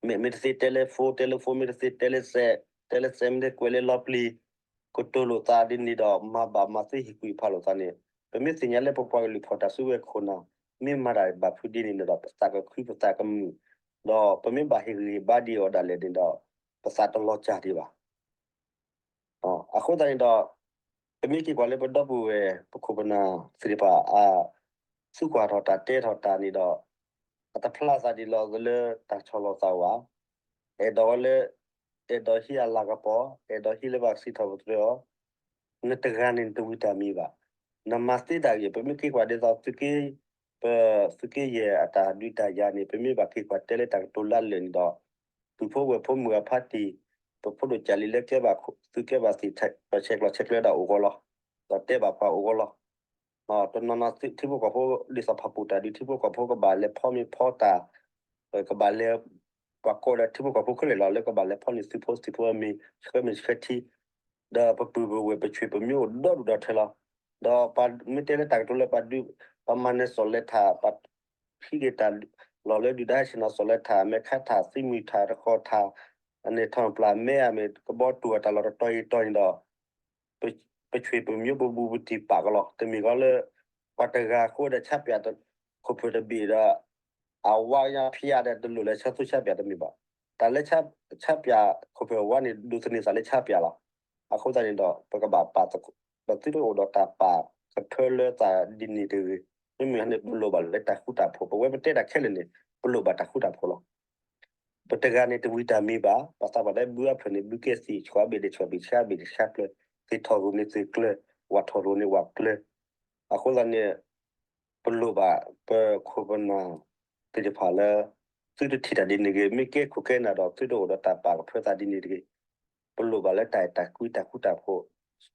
မဲာ်မ့ၢ်တသ့တဲလၢ phone တဲလၢ phone မ့ၢ်တသ့တဲလၢစဲး, တဲလၢစဲးမ့ၢ်တကွဲးလၢလီၤပျံၤ, ကတိၤလိာ်သးဒ်န့ၣ်ဒီး မၤဘၣ်မၤသ့ဟ့ၣ်ကွံာ်ဖးလိာ်သးန့ၣ်, ပမ့ၢ်သ့ၣ်ညါလၢပပှၤကလုာ်ဖီၣ်တၢ်စုကဝဲၤခိၣ်နၢ် မ့ၢ်မၤတၢ်ဘၣ်ဖုးဒ်န့ၣ်ဒီး ပသးကခုပသးကမုာ်, ဒီးပမ့ၢ်ဘၣ်ဟ့ၣ်ဂံၢ်ဟ့ၣ်ဘါဒ်အံၤဒၣ်လဲာ်န့ၣ်ဒီး ပသးတလီၤစၢ်ဒံးဘၣ်. အဃိသတးန့ၣ်ဒီး ပမ့ၢ်က့ၤကွၢ်လၢပဒီပုၢ်ဝဲၢ် ပခိၣ်ပနၢ်သ့ၣ်တဖၣ် အသူကွၢ်ထီၣ်တၢ်တဲထီၣ်တၢ်န့ၣ်ဒီး အတဖျါသးဒ်လီၤလၢတၢ်ဆီၣ်လီၤသးဘၣ်. အဲၣ်ဒိးဝဲလၢ အဲၣ်ဒိးဟံးအလၤကပီၤ, အဲၣ်ဒိးဟံးလၢပှၤစံးထီၣ်ပတြၢၤအီၤ, နတဂၤန့ၣ်နတဝံတၢ်မံၤဘၣ်. နမၤသ့တၢ်ဂ့ၢ် ပမ့ၢ်က့ၤကွၢ်ဒ်သိး ပ သုးက့ယဲၢ်အတၢ်ဒုးတၢ်ယၤန့ၣ် ပမ့ၢ်ဘၣ်က့ၤကွၢ်တဲလၢတၢ်ကတိၤလၢအလၢာ်န့ၣ်ဒီး သုးဖိဝဲၢ်ဖိမုၢ်အဖါတံၢ်, ပဖိဒိၣ်ကၢ်လံၤလၢကဲဘၣ်သုးကဲဘၣ်သံၣ် ဆဲးကျိးဆဲးကျၢဒၣ်အိၣ်ဂီၢ်လီၤ. ဒီးတဲဘၣ်ပှၤအိၣ်ဂီၢ်လီၤ. တနီၤနီၤထံဖိကီၢ်ဖိ ဒ်သိးဖၣ်ပူၣ်တၢ်ဒုး ထံဖိကီၢ်ဖိကဘၣ်လဲၤဖီမ့ၤဖီတၢ်, ကဘၣ်လဲၤ ပှၤကိးဒီးထံဖိကီၢ်ဖိခဲလၢာ်လီၤ လၢကဘၣ်လဲၤဖီန့ၢ်သုးဖိသံၣ်ဖိအမ့ၤ ဆှၢမ့ၤဆှၢထံ, ဒီးပပုၢ်ပဝဲၢ်ပဆွေပမျိုးအိၣ်ဒီဒူၣ်ဒီထၢလီၤ. ဒီးပမ့ၢ်တဲလၢတၢ်ကတိၤလၢပှၤဒုး ပှၤမၤနၢၤစီၤလဲၤထၣ် ပှၤဟံးက့ၤတၢ်လီၢ်လၢဒုၣ်ဒါဟဲဆ့ၣ်နီၤစီၤလဲၤထၣ် မဲာ်ခါထၣ် သံမုၢ်ထၣ် တဃီၤထၣ် အန့ၣ်ထီၣ်ပျၢ်မဲအမ့ၢ် ကဘီတူၢ်အတၢ်လီၢ်တတီၤအံၤတီၤန့ၣ်ဒီး ပဆွေပမျိုးပဘူးပတံၢ်ပာ်ကလီၤ တမ့ၢ်ကီလၢ ပှၤတဂၤဃိဒီးဆါပၠး ခိၣ်ဖၢၣ်တဘ့ၣ်ဒီး အဝါညါဖျါဒီးတလိၣ်လၢဆါသူဆါပၠးတမ့ၢ်ဘၣ်. တၢ်လၢဆါပၠးခိၣ်ဖၢၣ်ဝါန့ၣ် ဒိးသန့ၤသးလၢဆါပၠးလီၤ. အဃိသတးန့ၣ်ဒီး ပကဘၣ်ပာ်သကိး ပသုတအိၣ်ဒီးတၢ်ပာ်ကဖၢလၢသးဒ်န့ၣ်တဂ့ၤ. မ့မ့ၢ်န့ၣ် ပလိၣ်ဘၣ်လၢတၢ်ဃူတၢ်ဖိး ပဝဲပတဲတၢ်ခဲလၢာ်န့ၣ် ပလိၣ်ဘၣ်တၢ်ဃူတၢ်ဖိးလီၤ. ပတဂၤန့ၣ်တဝံတၢ်မံၤဘၣ်. ပသးပှၢ်တဲဘုအဖျၢၣ်န့ၣ် ဘုကဲသံၣ် ဆှီဘ့ၣ်ဒ့ၣ်ဆှီဘ့ၣ် ဆှါဘ့ၣ်ဒ့ၣ်ဆှါဖျၢၣ် သ့ၣ်ထီၣ်ရိၤန့ၣ်သ့ၣ်ကျၢၤ ဝၣ်ထီၣ်ရိၤန့ၣ်ဝၣ်ကျၢၤ. အဃိသတးန့ၣ် ပလိၣ်ဘၣ်ပခိၣ်ပနၢ်သ့ၣ်တဖၣ်လၢ သုတထံၣ်တၢ်ဒ်န့ၣ်တဂ့ၤ. မ့ၢ်ကဲခိၣ်ကဲနၢ်ဒီး သုတအိၣ်ဒီးတၢ်ပာ်ကဖၢသးဒ်န့ၣ်တဂ့ၤ. ပလိၣ်ဘၣ်လၢတၢ်အဲၣ်တၢ်ကွံ တၢ်ဃူတၢ်ဖိး,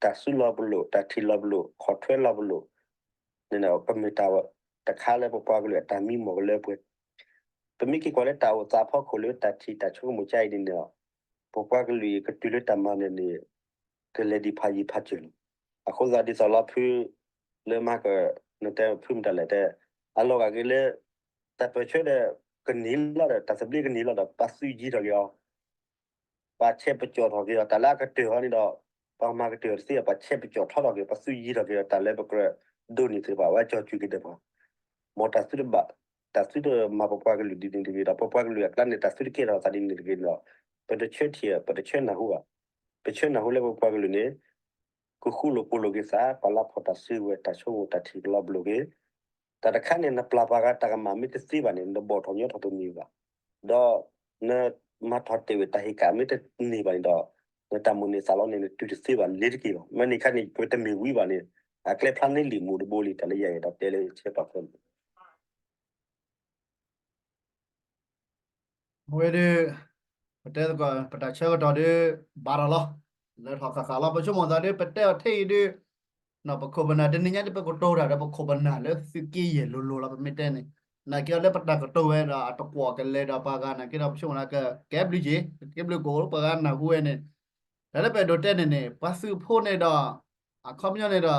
တၢ်စုလီၤပလိာ်, တၢ်ထံၣ်လီၤပလိာ်, ခီၣ်ထွဲလီၤပလိာ်န့ၣ် ကမ့ၢ်တၢ်တခါလၢပပှၤကလုာ်အတၢ်မံမီၢ်ကလၢပှဲၤ. ပမ့ၢ်က့ၤကွၢ်လၢတၢ်အိၣ်သးအဖီခိၣ်လၢတၢ်ထံၣ်တၢ်ဆိကမိၣ်ကါအံၤန့ၣ်န့ၣ် ပပှၤကလုာ်အံၤကတုၤလၢတၢ်မၤနၢၤန့ၣ် ကလဲၤဒံးဖးယံၤဖးစၢၤလီၤ. အဃိသတးဒ်သိးလီၤဖု လၢမၤက နတဲဖုမတၤလဲၣ်တဲ အလီၤဂာ်က့ၤလၢ တၢ်ပၢၢ်ဆၢဒီး ကန့ၢ်လီၤဒီး တၢ်သဘျ့ကန့ၢ်လီၤဒီး ပှၤသုးယံၤထီၣ်က့ၤအီၤ ပှၤဆဲးပကၠီၣ်ထီၣ်က့ၤအီၤ တၢ်လၢအကတၢၢ်အီၤန့ၣ်ဒီး ပှၤမၤကတၢၢ်တသ့ ပှၤဆဲးပကၠီၣ်ထီၣ်ထီၣ်က့ၤ ပှၤသုးယံၤထီၣ်က့ၤအီၤ တၢ်လၢပကြၢးဒိးန့ၢ်သ့ၣ်တဖၣ် ဝဲကၠီၣ်ကွံာ်က့ၤဒီးပှၤ မ်တၢ်သုတဘၣ် တၢ်သုတမၤပပှၤကလုာ်ဒ်န့ၣ်တဂ့ၤဒီး ပပှၤကလုာ်အကျါန့ၣ် တၢ်သုတကဲထီၣ်သးဒ်န့ၣ်တဂ့ၤန့ၣ်ဒီး ပတဆၢထံၣ် ပတဆၢနၢ်ဟူဘၣ်. ပဆၢနၢ်ဟူလၢပပှၤကလုာ်န့ၣ် ကဃူလိာ်ဖိးလိာ်က့ၤသး ပှၤလၢဖီၣ်တၢ်စုကဝဲၤ တၢ်ဆိကမိၣ်တၢ်ထံၣ်ကလီၤပလိာ်က့ၤ တၢ်တခါန့ၣ် နပျၢ်ပှၤဂၤတၢ်ကမၣ်မ့ၢ်တသ့ဘၣ်န့ၣ် နဘီၣ်ထီၣ်ညီထီၣ်တန့ၢ်ဘၣ်. ဒီး နမၤထီၣ်တဲာ်ဝဲတၢ်ဟ့ၣ်ကၣ်မ့ၢ်တန့ၢ်ဘၣ်န့ၣ်ဒီး နတၢ်မိၣ်န့ၢ်သးလီန့ၣ် နတုၤတသ့ဘၣ် လ့ၤတက့ၤဘၣ်. မ့ၢ်န့ၣ်ခါန့ၣ် ပတမ့ၢ်ဝံဘၣ်န့ၣ် အကျဲဖျါန့ၢ်လံာ်မူးတဘိလံ တၢ်လၢယအဲၣ်ဒိးတဲလၢဆဲးပာ်ဖဲန့ၣ် အဝဲဒၣ် ပတဲသကိး ပတၢ်ဆၢကတီၢ်ဒ် ဘၣ်ဒီးလီၤ. လၢထီၣ်ဃၣ်ဃၣ်လီၤ ပဆိကမိၣ်သးဒ် ပတဲအီၤထဲအံၤဒ် ပခိၣ်ပနၢ် တနံၤညါဒ် ပကတိၤတၢ်ဒီး ပခိၣ်ပနၢ်လၢသုးက့ယဲၢ်လိၤလိၤလီၤ ပမ့ၢ်တဲန့ၣ် နာ်က့အီၤလၢပတၢ်ကတိၤဝဲဒီး အတကွီၢ်ကလဲၤဒီးပှၤဂၤ နာ်က့ဒီး ပဆိကမိၣ်သးကကဲဘျုးက့ၤ ကကဲဘျုးက့ၤ ပှၤဂၤနၢ်ဟူဝဲန့ၣ် တၢ်လၢပအဲၣ်ဒိးတဲန့ၣ်န့ၣ် ပှၤသုးဖိန့ၣ်ဒီး အခီပညီန့ၣ်ဒီး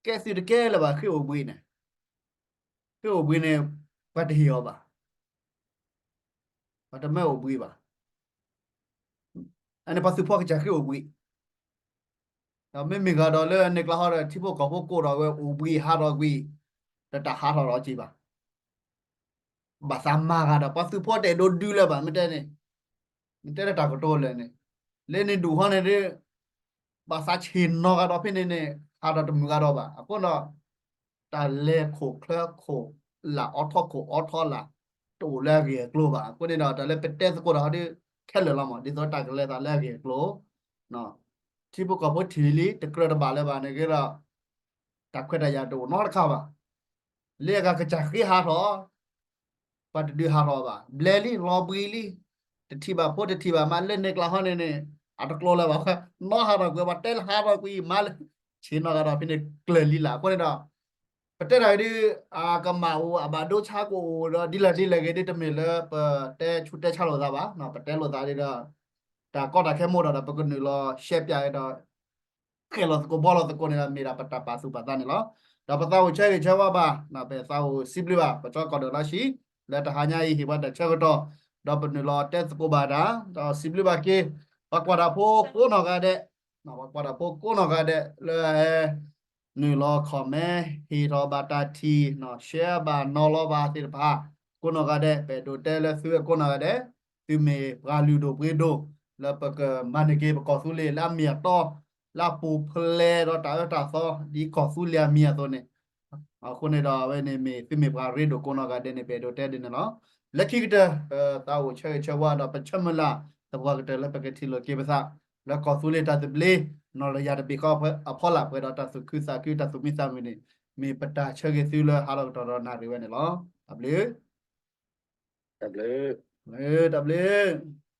ကဲသုးတကဲလၢၤဘၣ် ဃ့ၢ်အိၣ်ဘှံးန့ၣ် ဃ့ၢ်အိၣ်ဘှံးန့ၣ် ပှၤတဟ့ၣ်အီၤဘၣ်, ပှၤတမၢအိၣ်ဘှံးဘၣ်. အန့ၣ်ပှၤသုးဖိကစၢ်ဃ့ၢ်အိၣ်ဘှံး, ဒီးမ့မ့ၢ်ဂၤဒီးလၢန့ၣ်ကျါဟီဒီး ထံဖိကီၢ်ဖိကိးဒီးဝဲအိၣ်ဘှံးဟးထီၣ်ကွံာ်, ဒီးတၢ်ဟးထီၣ်ဒီးက့ၤဘၣ် ဘၣ်သးမၤဂၤဒီး ပှၤသုးဖိတအဲၣ်ဒိးဒုးလၢၤဘၣ် မ့ၢ်တဲန့ၣ်, မ့ၢ်တဲလၢတၢ်ကတိၤလၢာ်န့ၣ်, လၢန့ၣ်ဒူၣ်ဟီန့ၣ်ဒ် ဘၣ်သးဆ့ၣ်နီၤဂၤဒီးဖဲန့ၣ်န့ၣ် ဟးဒီးတမုာ်ဂၤဒီးဘၣ်. အဃိဒီး တၢ်လဲၤခိၣ်ချၢခိၣ်လၢ် အီထီၣ်ခိၣ်အီထီၣ်လၢ် တအိၣ်လၢအဂ့ၢ်အကျိၤဘၣ်. အဃိန့ၣ်ဒီး တၢ်လၢပတဲသကိးတၢ်ဟီဒ် ခဲလၢာ်လီၤမး ဒ်သိးတၢ်ကလဲၤသးလၢအဂ့ၢ်အကျိၤ ထံဖိကီၢ်ဖိထံၣ်လံ တကြၢးတဘၣ်လၢၤဘၣ်န့ၣ်က့ဒီး တၢ်ခွဲးတၢ်ယာ်တအိၣ်နီတခါဘၣ်. လၢအဂၤကစၢ်ဃ့ဟးထီၣ် ပှၤတဒုးဟးထီၣ်ဘၣ်. ဘျဲလံ လီၤဘှံးလံ, တထံၣ်ဘၣ်ဖိတထံၣ်ဘၣ်မး လၢန့ၣ်ကျါဟီန့ၣ်န့ၣ် အတကျိၤလၢၤဘၣ်. နီၢ်ဟးထီၣ်ကွံာ် ပှၤတဲလၢဟးထီၣ်ကွံာ်မးလၢ ဆ့ၣ်နီၤဂၤဒီးဖဲန့ၣ်ကျၢၤလံလၢ်. အဃိန့ၣ်ဒီး ပတဲတၢ်ဒ် အကမၣ်အိၣ် အဘၣ်ဒိဆါကအိၣ်ဒီး ဒ်လဲၣ်ဒ်လဲၣ်ဂ့ၤဒ် တမ့ၢ်လၢပတဲဆူးတဲဆါလိာ်သးဘၣ်. ပတဲလိာ်သးဒ်ဒီး တၢ်ကီတၢ်ခဲမ့ၢ်ဒီး ပကနုာ်လီၤရှဲပၠးဒီး ဃဲၣ်လီၤသကိးဘှီလီၤသကိးန့ၣ်ဒီး မ့ၢ်ဒၣ်ပတၢ်ပာ်သူၣ်ပာ်သးန့ၣ်လီၤ. ဒီးပသးအိၣ်ဆၢဂ့ၤဆၢဝါဘၣ်, ပသးအိၣ်စံးဘျုးဘၣ် ပကၠီကီၢ်ဒိၣ်လၢဆံး လၢတဟါညါအံၤဟ့ၣ်ပှၤတၢ်ဆၢကတီၢ်, ဒီးပနုာ်လီၤတဲသကိးဘၣ်တၢ်, ဒီးစံးဘျုးဘၣ်က့ၤ ပှၤကွၢ်တၢ်ဖိကိးနီၢ်ဂၤဒဲး, ပှၤကွၢ်တၢ်ဖိကိးနီၢ်ဂၤဒဲး လၢ နုာ်လီၤ comment ဟ့ၣ်ထီၣ်ဘၣ်တၢ်ထံၣ်, share ဘၣ် နီၤလီၤဘၣ်သ့ၣ်တဖၣ် ကိးနီၢ်ဂၤဒဲး, ပအဲၣ်ဒိးတဲလၢသုဝဲကိးနီၢ်ဂၤဒဲး, သုမ့ၢ်ပှၤလုၢ်ဒိၣ်ပှ့ၤဒိၣ် လၢပကမၤန့ၢ်က့ၤပကီၢ်သူလ့ၤလၢအမ့ၢ်အတီ, လၢအပူၤဖျဲးဒီးတၢ်အၢတၢ်သီ ဒ်ကီၢ်သူလ့ၤအမံၤအသိးန့ၣ်, အဃိန့ၣ်ဒီး အဝဲန့ၣ်မ့ၢ်သုမ့ၢ်ပှၤရ့ဒိၣ်ကိးနီၢ်ဂၤဒဲးန့ၣ် ပအဲၣ်ဒိးတဲဒ်န့ၣ်လီၤ. လၢခံကတၢၢ် ပသးအိၣ်ဆၢဂ့ၤဆၢဝါဒီး ပဆၢမုၢ်လၢ် တၢ်ဂ့ၢ်တၢ်ကျိၤလၢပကထံၣ်လိာ်က့ၤပသး လၢကီၢ်သူလ့ၤတၢ်သဘျ့ နီၣ်လယၤတဘ့ၣ်ဃီအဖီလာ် ပှဲၤဒီးတၢ်သူၣ်ခုသးခု တၢ်သူၣ်မံသးမုာ်န့ၣ် မ့ၢ်ပတၢ်ဆၢဂ့ၤသုလၢဟါလီၤကတီၢ်ဒီးနၣ်ရံၣ်ဝဲန့ၣ်လီၤ. တၢ်ဘျုး, တၢ်ဘျုး